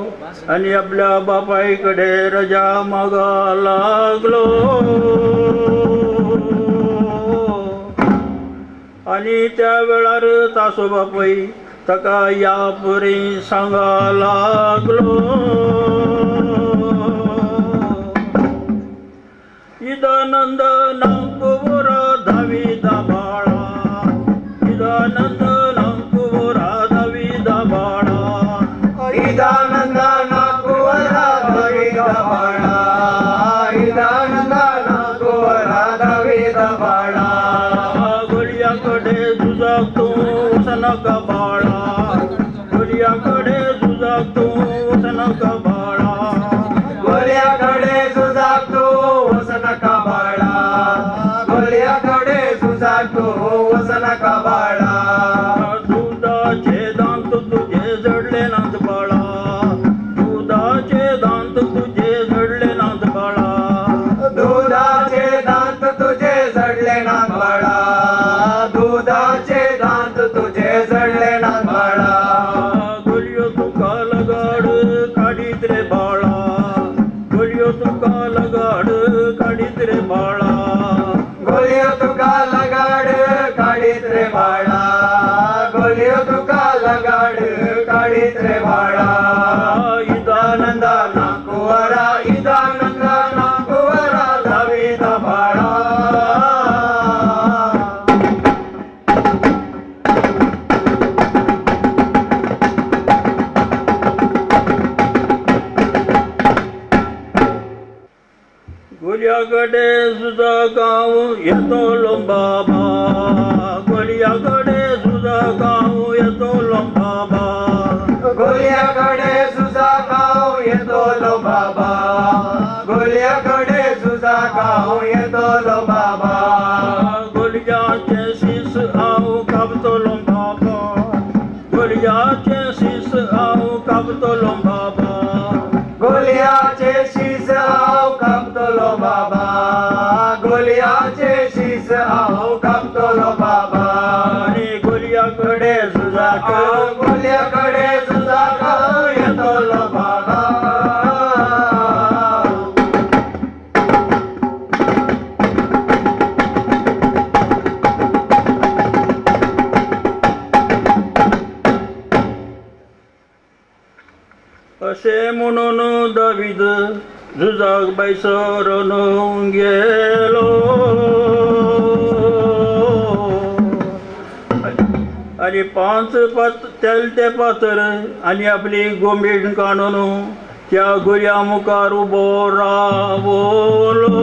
आनी आपल्या बापाय कडेन रजा मागा लागलो. आनी त्या वेळार तासो बापूय ताका ह्या परी सांगा लागलो. इदानंद नांकुवरा दावीदा बाळा, इदानंद नांकुवरा दावीदा बाळा, इदानंद नाकुवरा दावीदा बाळा, इदानंद नाकुवरा दावीदा बाळा. गोलियाकडे झुजाक तूं वचनाका बाळा, गोलियाकडे झुजाक तूं वचनाका बाळा, गोलियाकडे झुजाक तूं वचनाका बाळा, गोलियाकडे झुजाक तूं वचनाका बाळा. दुधाचे दांत तुझे जडले नात बाळा, दुधाचे दांत तुझे जडले नात बाळा, दुधाचे दांत तुझे जडले नात बाळा, दुधाचे दांत तुझे जडले नात बाळा. गोलियो तुका लगाड काडीत रे बाळा, गोलियो तुका लगाड काडीत रे बाळा, गोलियो तुका लगाड काडीत रे बाळा, गोलियो तुका लगाड काडीत रे बाळा. इदानंद नाकुवरा, इदानंद नाकुवरा दावीदा बाळा. गोलियाकडे झुजाक हांव येतलो बाबा, गोलियाकडे झुजाक हांव येतलो बाबा, गोलियाकडे झुजाक हांव येतलो बाबा, गोलियाकडे झुजाक हांव येतलो बाबा. गोलियाचें शीस हांव कापतलो बाबा, गोलियाचें शीस हांव कापतलो बाबा, गोलियाचे शीस हांव कापतलो बाबा, गोलियाचे शीस हांव कापतलो बाबा. आनी गोलियाकडे झुजाक, गोलियाकडे झुजाक हांव येतलो बाबा. अशें म्हणून दावीद झुजाक भायर सरून गेलो. आनी पांच पात तेल ते पातर आनी आपली गोमीण काडून त्या गोलया मुखार उबो रावलो.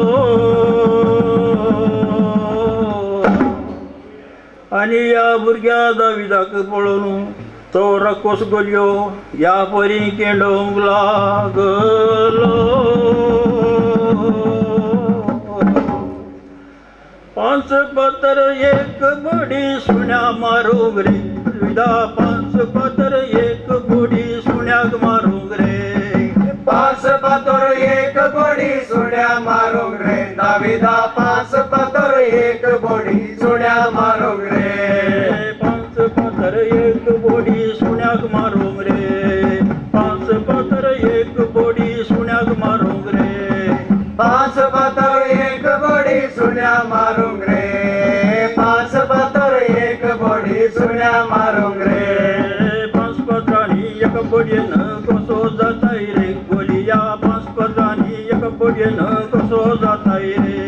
आनी ह्या भुरग्या दाविदाक पळोवन तो राकोस गोलयो ह्या परी केंडोवंक लागलो. पांच पत्र एक बडी सुण्या मारूंक रे विदा, पांच पत्र एक बडी सुण्याक मारूंक रे, पांच पत्र एक बडी सुण्या मारूंक रे दाविदा, पांच पत्र एक बडी सुण्या मारूंक रे, पांच पत्र एक बडी सुण्याक मारूंक रे, पांच पत्र एक बडी सुण्याक मारूंक रे, पांच पत्र एक बडी सुण्या मारूंक रे, पांच पत्र एक बडी सुण्या मारूंक रे. पांच पत्रांनी एक बडयेन कसो जाताय रे गोलिया, पांच पत्रांनी एक एक बोडयेन कसो जाताय रे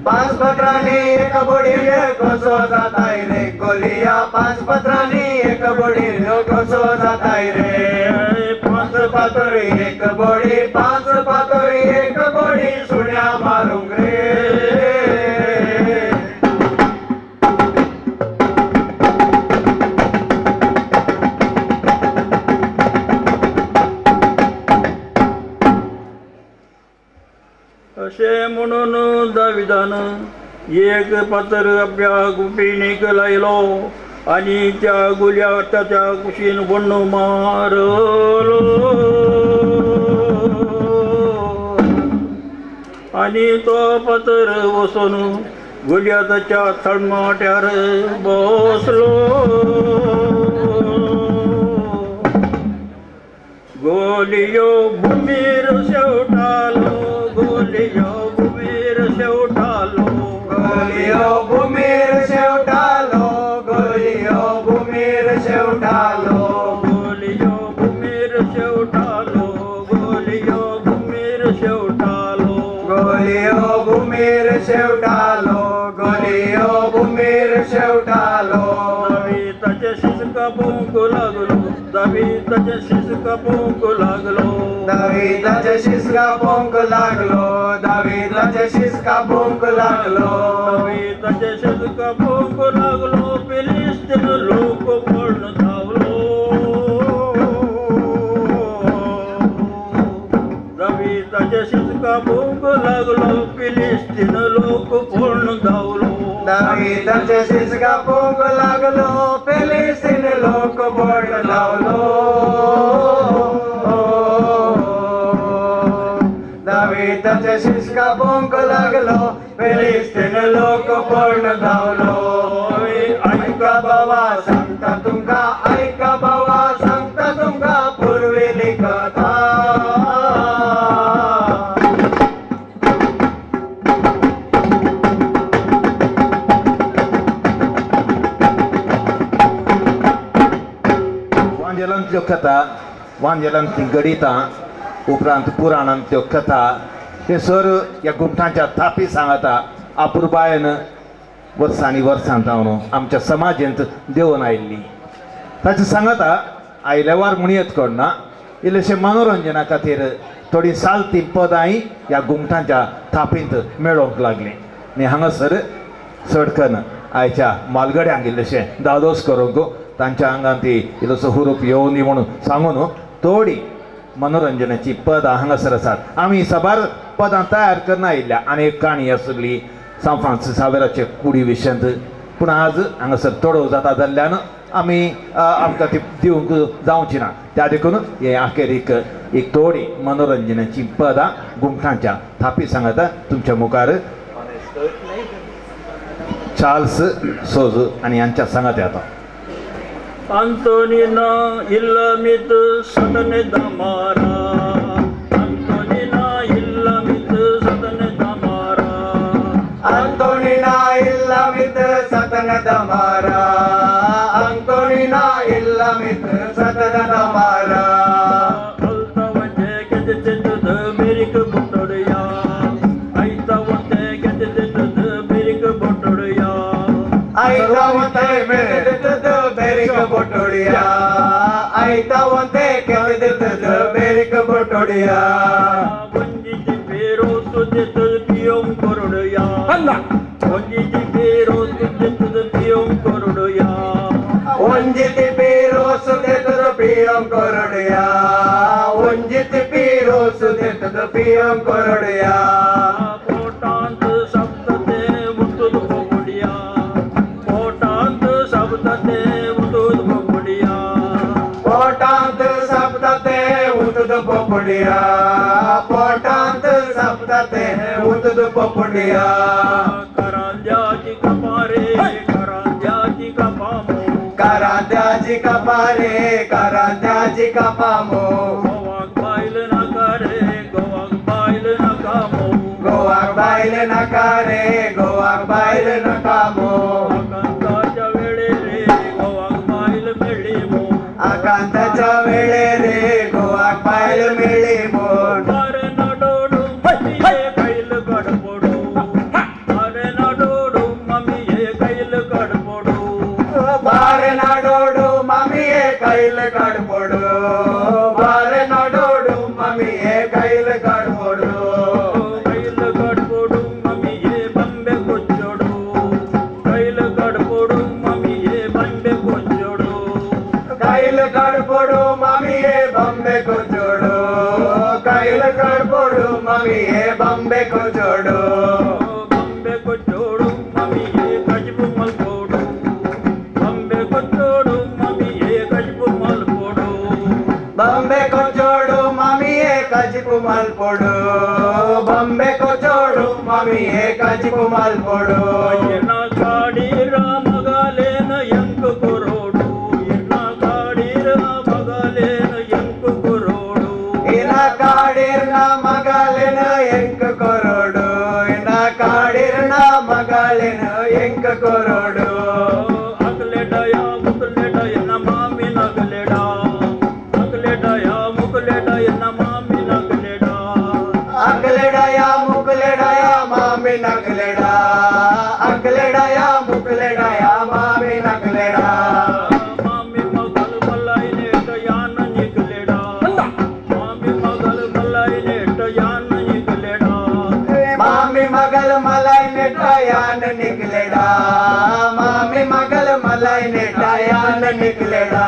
5 पत्रांनी एक बोडयेन कसो जाताय रे गोलिया 5 पत्रांनी एक बोडयेन कसो जाताय रे 5 पातोर एक बोडी 5 पातोर एक बोडी सुण्या मारूंक रे अशें म्हणून दाविदान एक पातर आपल्या गुपिणीक लायलो आनी त्या गुल्या ताच्या कुशीन बण्ण मारलो आनी तो पातर वचून गुल्याच्या थळमाट्यार बसलो. गोलियो भूमीर शेवटालो गोलियो भूमीर शेवटालो गोलियो भूमीर शेवटालो गोलियो भूमीर शेवटालो गोलियो भूमीर शेवटालो गोलियो भूमीर शेवटालो गोलियो भूमीर शेवटालो गोलियो भूमीर शेवटालो. दाविदाचे शीस कापूंक लागलो दाविदाचे शीस कापूंक लागलो दाविदाचे शीस कापूंक लागलो दाविदाचे शीस कापूंक लागलो दाविदाचे शीस कापूंक लागलो. फिलिस्तीन लोक पळून धांवलो दाविदाचे शीस कापूंक लागलो फिलिस्तीन लोक पळून धांवलो दाविदाचे शीस कापूंक लागलो फिलिस्तीन लोक पळून धांवलो दाविदाचे शीस कापूंक लागलो फिलिस्तीन लोक पळून धांवलो. ऐका बाबा सांगता तुमकां ऐका बाबा सांगता तुमकां पुर्विल्ली कथा वांजेलांतल्यो कथा, वांजेलांतलीं गणितां, उपरांत पुराणांतल्यो कथा हे सर ह्या घुमटांच्या थापी सांगता अपुरबायेन वर्सांनी वर्सां जावन आमच्या समाजेंत देंवन आयिल्ली. ताचें सांगता आयलेवार म्हणयेत कोणना इल्लेशें मनोरंजना खातीर थोडीं सालती पदांय ह्या घुमटांच्या थापींत मेळोवंक लागलीं. आनी हांगासर चडकन आयच्या मालगड्यांक इल्लेशें दादोस करूंक तांच्या आंगान ती इल्लोसो हुरूप येवनी म्हणून सांगून थोडी मनोरंजनाची पदां हांगासर आसात. आमी साबार पदां तयार करना आयिल्ल्या आनी एक काणी आसली सांत फ्रांसीस सावेराचे कुडी विशयांत, पूण आज हांगासर थोडो जाता जाल्ल्यान आमी आमकां ती दिवंक जावची ना. त्या देखून हे अखेरीक एक थोडी मनोरंजनाची पदां घुमटांच्या थापी सांगता तुमच्या मुखार चार्ल्स सोज आनी हांच्या सांगात येता. Antonina illamit satane damara Antonina illamit satane damara Antonina illamit satane damara Antonina illamit satane damara Altavante gedetede merik botodya Aitavante gedetede merik botodya Aitavante gedetede बेरिक बोटोडिया आयतावंते केदेतद बेरिक बोटोडिया Vanchit पेरो सुदेत पियों करोडया Vanchit पेरो सुदेत पियों करोडया Vanchit पेरो सुदेत पियों करोडया Vanchit पेरो सुदेत पियों करोडया पोटांत शब्दते मुतुद बोगुडिया पोटांत शब्दते पोटांत शब्दते उतद पोपडिया पोटांत शब्दते उतद पोपडिया करांद्याची कपारे करांद्याची कपामो करांद्याची कपारे करांद्याची कपामो गोवाक बायल नाका रे गोवाक बायल नाका मो गोवाक बायल नाका रे गोवाक बायल नाका मो आकांताच्या वेळे रे गोवाक बायल मेळ्ळी मो आकांताच्या वेळे रे गोवाक बायल मेळ्ळी म्हूण बारे नडोडू ये कैल गडबडू बारे नाडोडू मम्मी ये कैल गडबडू बारे नाडोडू मम्मी ये कैल गडबडू बारे नाडोडू मम्मी ये कैल गडबडू कैल गडबडू मम्मी ये बंबे कोचोडू कैल गडबडू मम्मी ये बंबे कोचोडू कैल गडबडू मम्मी ये बंबे कोचोडू कैल गडबडू मम्मी ये बंबे कोचोडू बंबे कोचोडू मम्मी ये कजबू मलपोडू बंबे कोचोडू मम्मी ये कजबू मलपोडू बंबे कोचोडू मम्मी ये कजबू मलपोडू बंबे कोचोडू मम्मी ये कजबू मलपोडू एना काडी रामगालेन यंक कोरोडू एना काडी रामगालेन यंक कोरोडू एना काडी रामगालेन यंक कोरोडू एना काडी रामगालेन यंक कोरोडू अकलेडया मुकलेडया नमामि नगलेडा अकलेडया मुकलेडया नमामि नगलेडा अकलेडया मुकलेडया मामी नगलेडा अकलेडया मुकलेडया मामी नगलेडा मामी मगल मलाईने टयान निकलेडा मामी मगल मलाईने टयान निकलेडा मामी मगल मलाईने टयान निकलेडा मामी मगल मलाईने टयान निकलेडा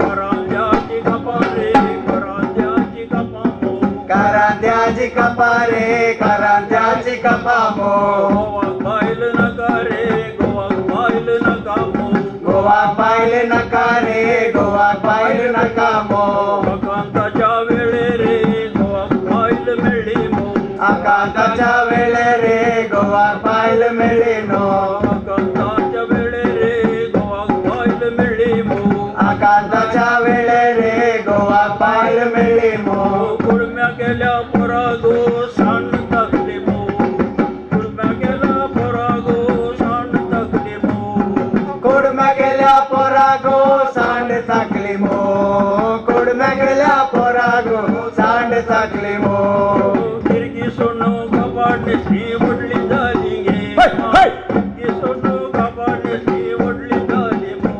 करांद्याची कपारे करांद्याची कपामो करांद्याची कपारे करांद्याची कपामो गोवा बायल नका रे गोवा बायल नका मो गोवा बायल नका रे गोवा बायल नका मो आकांताच्या वेळे रे गोवा बायल मेळ्ळी मो आकांताच्या वेळे रे गोवा बायल मेळ्ळी नो आकांताच्या वेळे रे गोवा बायल मेळ्ळी मो आकांताच्या वेळे रे गोवा बायल मेळ्ळी मो कुडम्या गेल्या पोरागो सांड टाकली मो कुडम्या गेल्या पोरागो सांड टाकली मो कुडम्या गेल्या पोरागो सांड टाकली मो कुडम्या गेल्या पोरागो सांड टाकली मो गिरगी सोनू कपाटनेसली ओढली झाली गे गिरगी सोनू कपाटनेसली ओढली झाली मो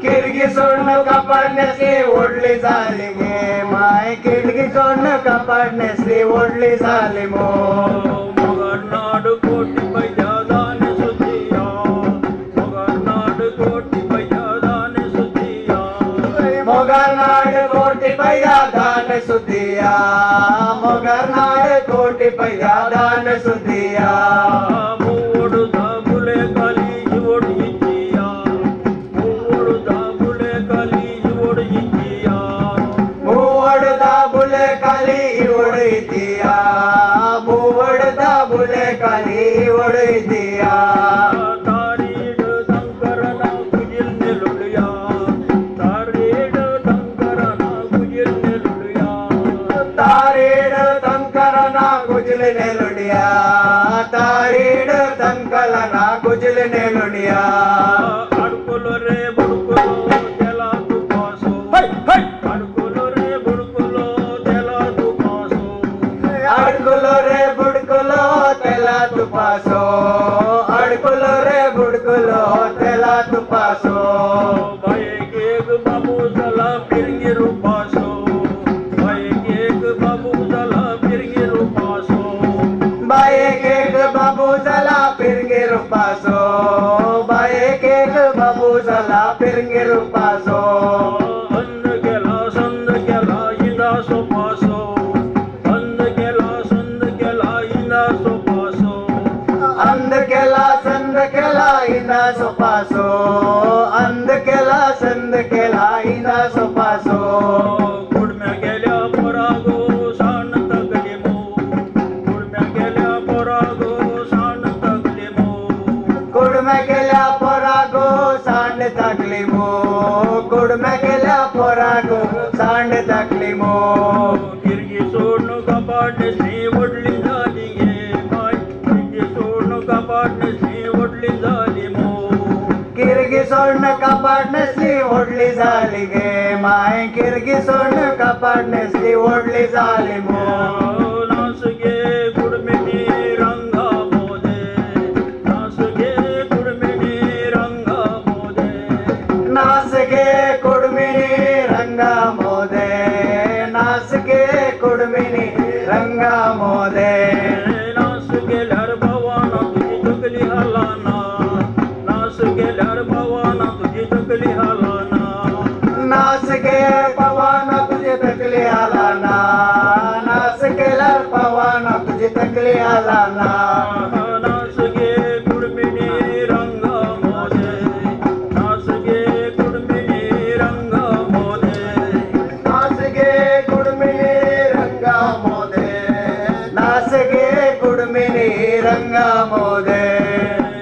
किरगी सोडणं कपाटनेसली ओढली झाली गे माय किरगी सोडणं कपाटनेसली ओढली झाली मो मगरनाड कोटी पैजादान सुधिया मगरनाड कोटी पैजादान सुधिया मोगरनाड कोटी पैजादान सुधिया मोगरनाड कोटी पैजादान सुधिया మూడు దాబులే కలి ఓడి ఇచ్చియా మూడు దాబులే కలి ఓడి ఇచ్చియా మూవడు దాబులే కలి ఓడి ఇచ్చియా మూవడు దాబులే కలి ఓడి ఇచ్చియా తారీడు దంకరన కుజిల్ నిలుడియా తారీడు దంకరన కుజిల్ నిలుడియా తారీడు దంకరన కుజిల్ నిలుడియా తారీడు దంకరన కుజిల్ నిలుడియా అడుకులు రే బుడుకులు తెలా తుపాసు అడుకులు రే బుడుకులు తెలా తుపాసు అడుకులు రే బుడుకులు తెలా తుపాసు అడుకులు రే బుడుకులు తెలా తుపాసు बाईक बाबू झाला फिरंगी रूपासो बाईक एक बाबू झाला फिरंगी रूपासो बाईक एक बाबू झाला फिरंगी रूपासो बाईक एक बाबू झाला फिरंगी रूपासो अंध केला संद केला इंदा सोपासो अंध केला संद केला इंदा सोपासो अंध केला संद केला इंदा सोपासो अंध केला संद केला इंदा सोपासो कुडम्या गेल्या पोरागो सांड तगली मो कुडम्या गेल्या पोरागो सांड तगली मो कुडम्या गेल्या पोरागो सांड टाकली मो कुडम्या गेल्या पोरागो सांड टाकली मो गिरगी सोडून कपाटनेसली ओढली झाली गे माय गिरगी सोडून कपाटनेसली ओढली झाली मो किरगी सोडणं कपाट नसली ओढली झाली गे माय किरगी सोडणं कपाट नसली ओढली झाली मो नास गे तुझी तकली आलाना. नास गे कुडमिणी रंग मोदे, नास गे कुडमिणी रंग मोदे, नास गे कुडमिणी रंग मोदे, नास गे कुडमिणी रंग मोदे.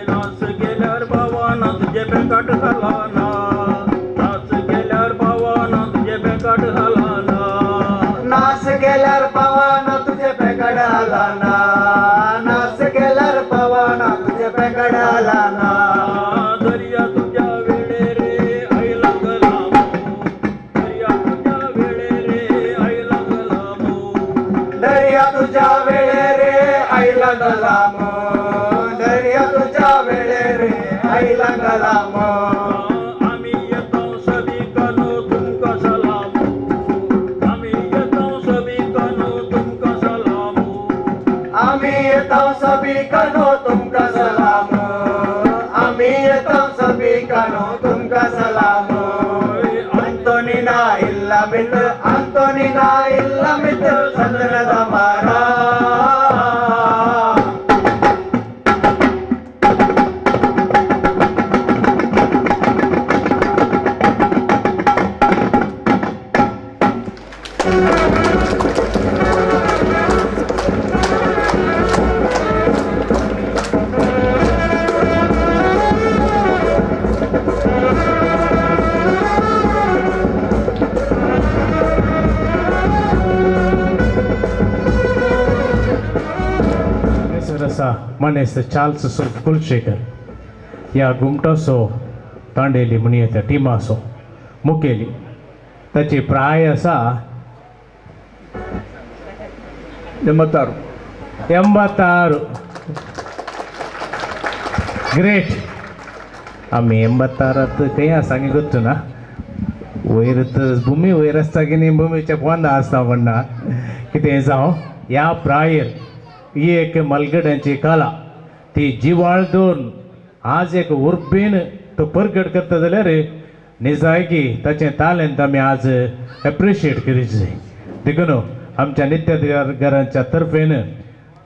नास गेल्यार पावना तुझे पेकाट घालाना, नास गेल्यार पावना तुझे पेकाट घालाना, नास गेल्यार पावना तुझे पेकाट घालाना, नास गेल्यार पावना तुझे पेकाट घालाना. दर्या तुझ्या वेळे रे आयला गलामो, दर्या तुझ्या वेळे रे आयला गलामो, दर्या तुझ्या वेळे रे आयला गलामो, दर्या तुझ्या वेळे रे आयला गलामो. आमी येता सबिकानो तुमकां सलामो, आमी येता सबिकानो तुमकां सलामो, आमी येता सबिकानो तुमकां सलामो, आमी येता सबिकानो तुमकां सलामो. अंतोनिना इल्लामित, अंतोनिना इल्लामित चंदनದ ಮರ. मानेस्त चार्ल्स कुलशेखर ह्या घुमटाचो तांडेली म्हणूं येता टिमाचो मुखेली. ताची प्राय आसा 86. 86. ग्रेट. आमी 86 खंय आसा गे गोत्तू ना, वयर तर भुमी वयर आसता की न्ही, भुमीच्या पोंदा आसता म्हणना कितें जावं. ह्या प्रायेर ही एक मलगड्यांची कला ती जिवाळ दवरून आज एक उर्बेन तो परगट करता जाल्यार निजायकी ताचें तालेंत आमी आज एप्रिशिएट करीत जाय. देखून आमच्या नित्य घरांच्या तर्फेन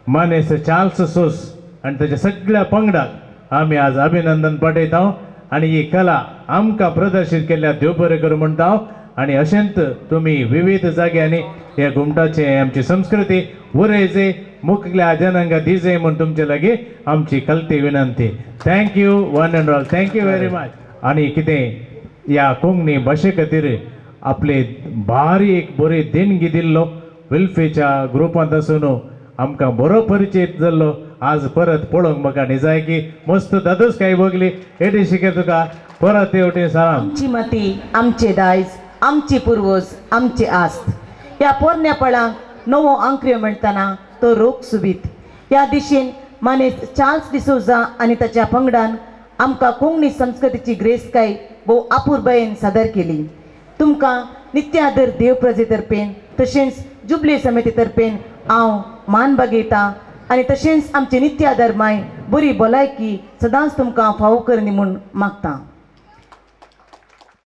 मानेस्त चार्ल्स सोस आनी ताच्या सगळ्या पंगडाक आमी आज अभिनंदन पाठयता आनी ही कला आमकां प्रदर्शीत केल्ल्या देव बरें करूं म्हणटा. आनी अशेंच तुमी विविध जाग्यांनी ह्या घुमटाचे आमची संस्कृती उरयचे मुखल्या जनांगा दिजे म्हूण तुमचे लागीं आमची कलती विनंती. Thank you one and all, thank you very much. आनी कितें ह्या कोंकणी भाशे खातीर आपले भारी एक बरी देणगी दिल्लो वेल्फेच्या ग्रुपांत आसून आमकां बरो परिचय जाल्लो आज परत पळोवंक म्हाका निजायकी मस्त दादोस काय भोगली. एटी शिके तुका परत तेवटेन सलाम. आमची माती, आमचे दायज, आमची पुर्वज, आमची आस्त. ह्या पोरण्या पळांक नवो आंकऱ्यो मेळटना तो रोग सुबीत. ह्या दिशेन मानेस्त चार्ल्स डिसोजा आनी ताच्या पंगडान आमकां कोंकणी संस्कृतीची ग्रेसकाय भोव आपुरबायेन सादर केली. तुमकां नित्यादर देव प्रजे तर्फेन तशेंच जुबली समिती तर्फेन हांव मान बागयता आनी तशेंच आमचे नित्यादर माय बरी भलायकी सदांच तुमकां फावो करनी म्हूण मागता.